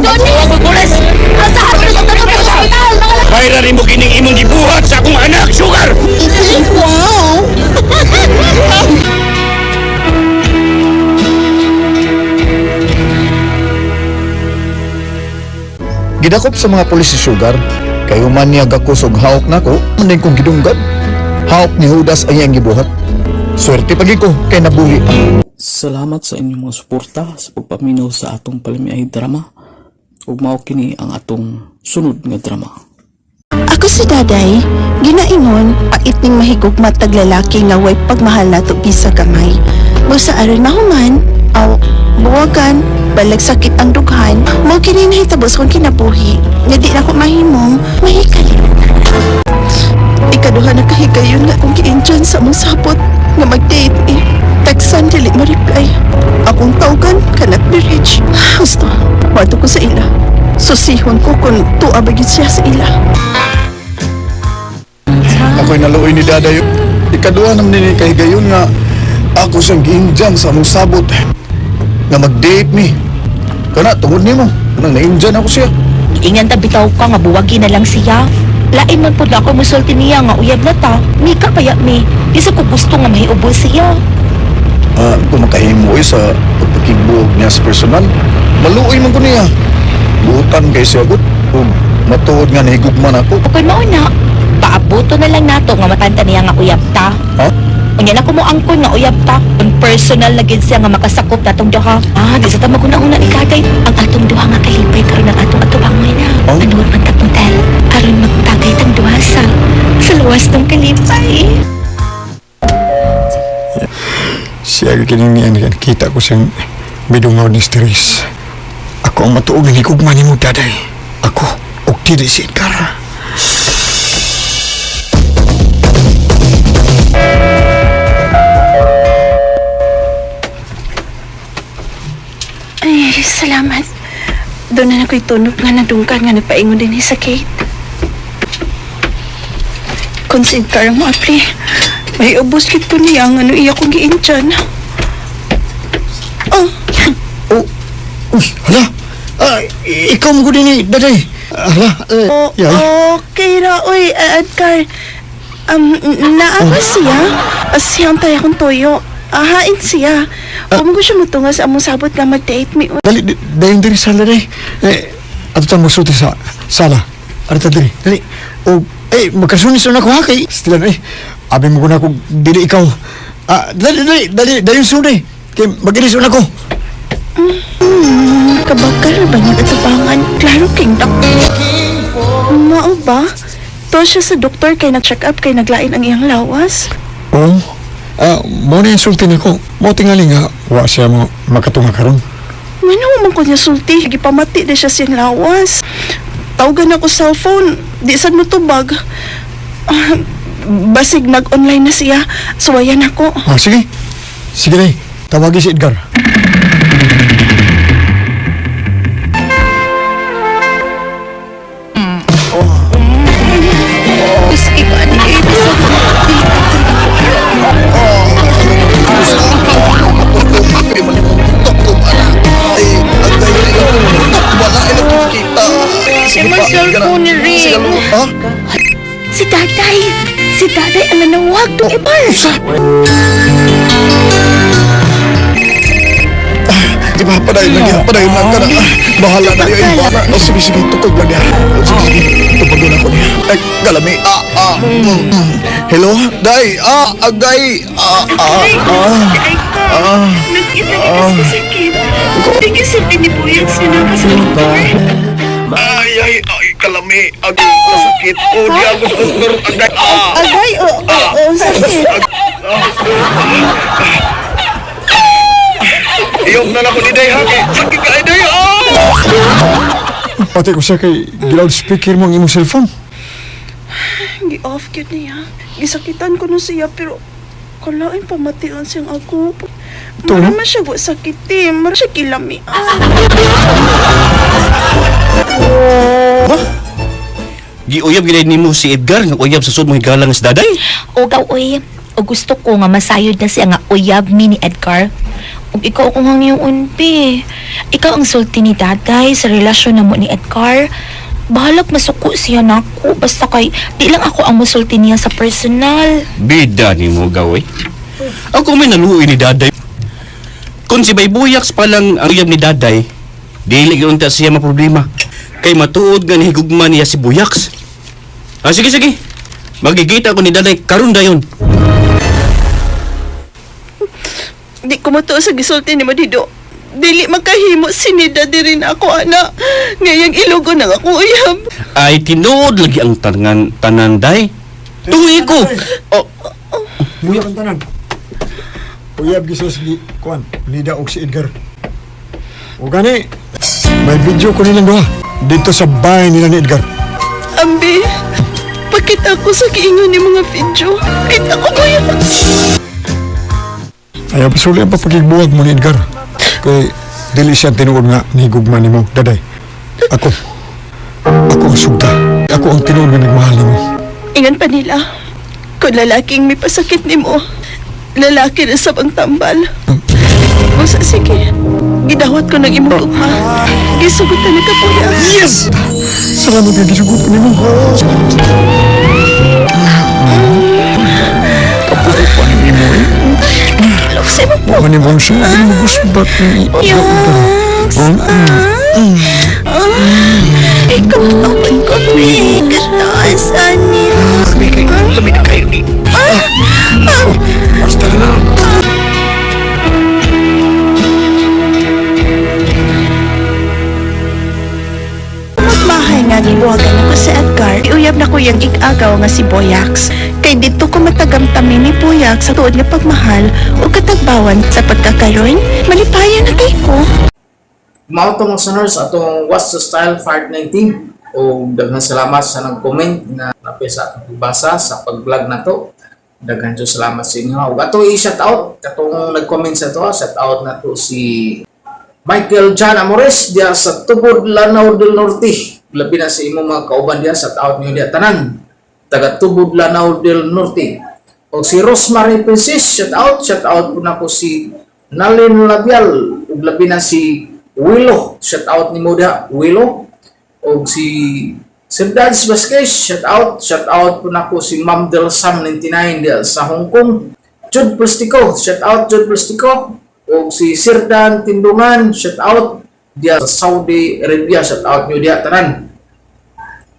Speaker 4: Adonis!
Speaker 5: Pulis!
Speaker 4: Asahan mo na sa tanong sa ospital! Mga
Speaker 5: Bayra rin mo kining imong gibuhat sa akong anak, Sugar!
Speaker 8: Wow!
Speaker 11: Gidakop sa mga pulis si Sugar, kay human niya gakos og hawk nako, manin kong gidunggan. Hawk ni Judas ay ang gibuhat. Swerte pagi ko kay nabuhi pa.
Speaker 2: Salamat sa inyong mga suporta sa pagpaminaw sa atong palamiay drama. Ug mao kini ang atong sunod nga drama.
Speaker 8: Ako si Daday, ginaingon, pait ning mahigugma tag lalaki nga way pagmahal nato bisa gamay. Busa aron mahuman, aw buwagan, balag sakit ang dughan, mao kini nahitabo sa akong kinabuhi. Nga di na ko mahimong mahikali. Ikaduha na kahigayon nga akong giinjan sa among sapot nga mag-date eh. Teksan dili mo reply. Akong tawgan cannot be reached. Gusto, wato ko sa ila. Susihon ko kung tuwa ba gyud siya sa ila.
Speaker 11: Ako'y naluoy ni Daday. Ikaduha naman ni kahigayon nga ako siyang giindyan sa among sabot nga mag-date mi. Kana, tungod nimo. Nang naindyan ako siya.
Speaker 4: Ingan ta bitaw ka nga buwagi na lang siya. Lain man pud na ako musulti niya nga uyab na ta. Mika kaya mi. Di sa ko gusto nga mahiubos siya.
Speaker 11: Ah, kung makahimo oy sa pagpakibuog niya sa personal, maluoy man ko niya. Buutan kay siya gud. Ug matuod nga nahigugman ako.
Speaker 4: Kung mao na, paabuto na lang nato nga matanta niya nga uyab ta.
Speaker 11: Ha?
Speaker 4: Unya na ko mo angkon nga uyab ta. Kung personal na gid siya nga makasakop natong duha. Ah, di sa ta maguna-una ni Tatay. Ang atong duha nga kalipay karon ang atong atubangay na.
Speaker 11: Oh?
Speaker 4: Anuor man tag motel aron magtagay tang duha sa luwas ng kalipay.
Speaker 9: Siya kining niyan kita ko siyang bidungaw ni stress. Ako ang matuog nga higugma nimo daday. Ako og dili si Edgar.
Speaker 8: Ay, salamat. Doon na ako'y tunog nga nadungkan nga nagpaingon din sa Kate. Kung si Edgar ang maapli, may ubos kit ko niya ang ano iya kong giintyan. Oh,
Speaker 9: Oh, uy, hala. Ah, ikaw mo ko din eh, daday. Hala, eh,
Speaker 8: oh,
Speaker 9: yay.
Speaker 8: okay ra, oy, Edgar. Naawa siya. Siyang tayo akong toyo. Ahain siya. Huwag mo ko siya mutunga sa among sabot nga mag-date mi.
Speaker 9: Dali, dayon diri sala day. Eh, ato ta mosulti sa sala. Arita diri, dali. O, eh, magkasunis na ako ha kay. Stilan eh. Abi mo ko na kung dili ikaw. Ah, dali, dali, dali, dayon suli. Kay mag-iris na ako.
Speaker 8: Kabakal ba niya katapangan? Klaro king dak. Mao ba? To siya sa doktor kay nag-check up kay naglain ang iyang lawas.
Speaker 9: Oo. Ah, mo na yung sulti nako. Mo tingali nga, wa siya mo makatunga karon.
Speaker 8: Ngano man ko niya sulti, gipamati na siya siyang lawas. Tawagan ako cellphone, di sad mo tubag. Ah, basig nag-online na siya, suwayan ako.
Speaker 9: Ah, sige. Sige day, tawagi si Edgar.
Speaker 11: Sige pa,
Speaker 4: cellphone ni Ring.
Speaker 11: Ha?
Speaker 4: Si Tatay! Si Tatay ang nanawag tong ibar!
Speaker 11: Di ba, padayon lang yan, padayon lang ka na. Ah, bahala na yun, bahala. Oh, sige, sige, tukog lang niya. Oh, sige, sige, tubagon ako niya. Ay, galami, ah, ah, mm, mm. Hello, day, ah, agay, ah, ah, ah. Ah.
Speaker 8: Nag-isa ko sa Kate. Hindi ni Buyag sinama sa doktor.
Speaker 11: Ay, ay, ay, kalami, agay, kasakit. Oh, di ako sa doktor, agay, ah.
Speaker 8: Agay, oo, oo, oo, sakit.
Speaker 11: Iyok na lang ako ni Day, ha? Kay, sakit ka, ay, Day, ah!
Speaker 9: Pati ko siya kay speaker mo ang imong cellphone.
Speaker 8: Gi-off cute niya. Gisakitan ko no siya pero kalain pamatian siyang ako.
Speaker 9: To?
Speaker 8: Mara man siya wa sakit eh. Mara siya kilami.
Speaker 5: Giuyab gid nimo si Edgar nga uyab sa sud mo higala nga si Daday.
Speaker 4: Ugaw oy, o gusto ko nga masayod na siya nga uyab mi ni Edgar. Ug ikaw akong hangyoon be. Ikaw ang sulti ni Tatay sa relasyon na mo ni Edgar. Bahalag masuko siya nako basta kay di lang ako ang musulti niya sa personal.
Speaker 5: Bida nimo gaway. Ako may naluoy ni Daday. Kung si Baybuyaks pa lang ang uyab ni Daday, dili gyud unta siya maproblema. Kay matuod nga nahigugma niya si Buyaks. Ah, sige sige. Magigita ko ni Daday karon dayon.
Speaker 8: Di ko matuo sa gisulti ni Madido. Dili makahimo sinida diri na ako ana. Ngayang ilugo nang ako uyab.
Speaker 5: Ay, tinuod lagi ang tanan, tanan day. Tuwi ko! Oh,
Speaker 9: Uyab ang tanan. Uyab gisos gi kuan, Nida og si Edgar. O gani, may video ko nilang duha dito sa bahay nila ni Edgar.
Speaker 8: Ambi, pakita ko sa kiingon ni mga video. Kita ko ba yun?
Speaker 9: Ayaw pasuli ang papagigbuwag mo ni Edgar. Kay dili siya tinuod nga ni gugma nimo, daday. Ako. Ako ang sugda. Ako ang tinuod nga nagmahal nimo.
Speaker 8: Ingan pa nila, kung lalaking may pasakit nimo, lalaki na sab ang tambal. Busa sige, gidawat ko ng imong gugma. Gisugutan na ka po.
Speaker 9: Yes! Salamat kay gisugot ko nimo. Kapuko pa ni imo eh.
Speaker 8: Luksi mo po.
Speaker 9: Wa ni mong siya, ay mo gusbat ni
Speaker 8: Yes! Ikaw ang kami. Kataasan niya.
Speaker 11: Lamig na kayo ni. Basta na lang.
Speaker 8: Magmahay nga gibuhagan ako sa Edgar, iuyab na ko yung igagaw nga si Boyax. Kay dito ko matagamtami ni Boyax sa tuod nga pagmahal o katagbawan sa pagkakaroon, malipayan na kay ko.
Speaker 2: Mao to mga listeners atong What's the Style Part 19 o daghang salamat sa nag-comment nga napay sa atong pagbasa sa pag-vlog na to. Daghan jud salamat sa inyo. Ug ato i-shout out katong nag-comment sa to, shout out na to si Michael John Amores diya sa Tubod, Lanao del Norte. Labi na sa imong mga kauban diya, shout out niyo diya tanan. Taga Tubod, Lanao del Norte. O si Rosemary Princess, shout out po na po si Nalin Labial, ug labi na si Willow, shout out nimo diha, Willow. Og si Sir Dance Vasquez, shout out po na po si Ma'am Del Sam 99 diha sa Hong Kong. Jude Plastico, shout out Jude Plastico. Og si Sir Dan Tindungan, shout out diha sa Saudi Arabia, shout out niyo diha tanan.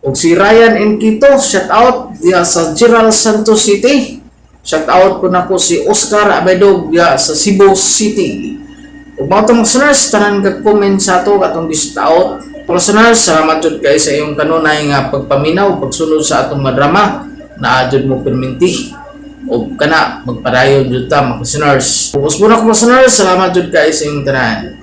Speaker 2: Og si Ryan Enquito, shout out diha sa General Santos City. Shout out po nako si Oscar Abedog diha sa Cebu City. Ug mga itong listeners, tanan ka comment sa ato atong gi-shout out. Listeners, salamat jud kay sa iyong kanunay nga pagpaminaw, pagsunod sa atong mga drama na jud mo perminti. Og kana magpadayon jud ta mga listeners. Ug usbon ako listeners, salamat jud kay sa iyong tanan.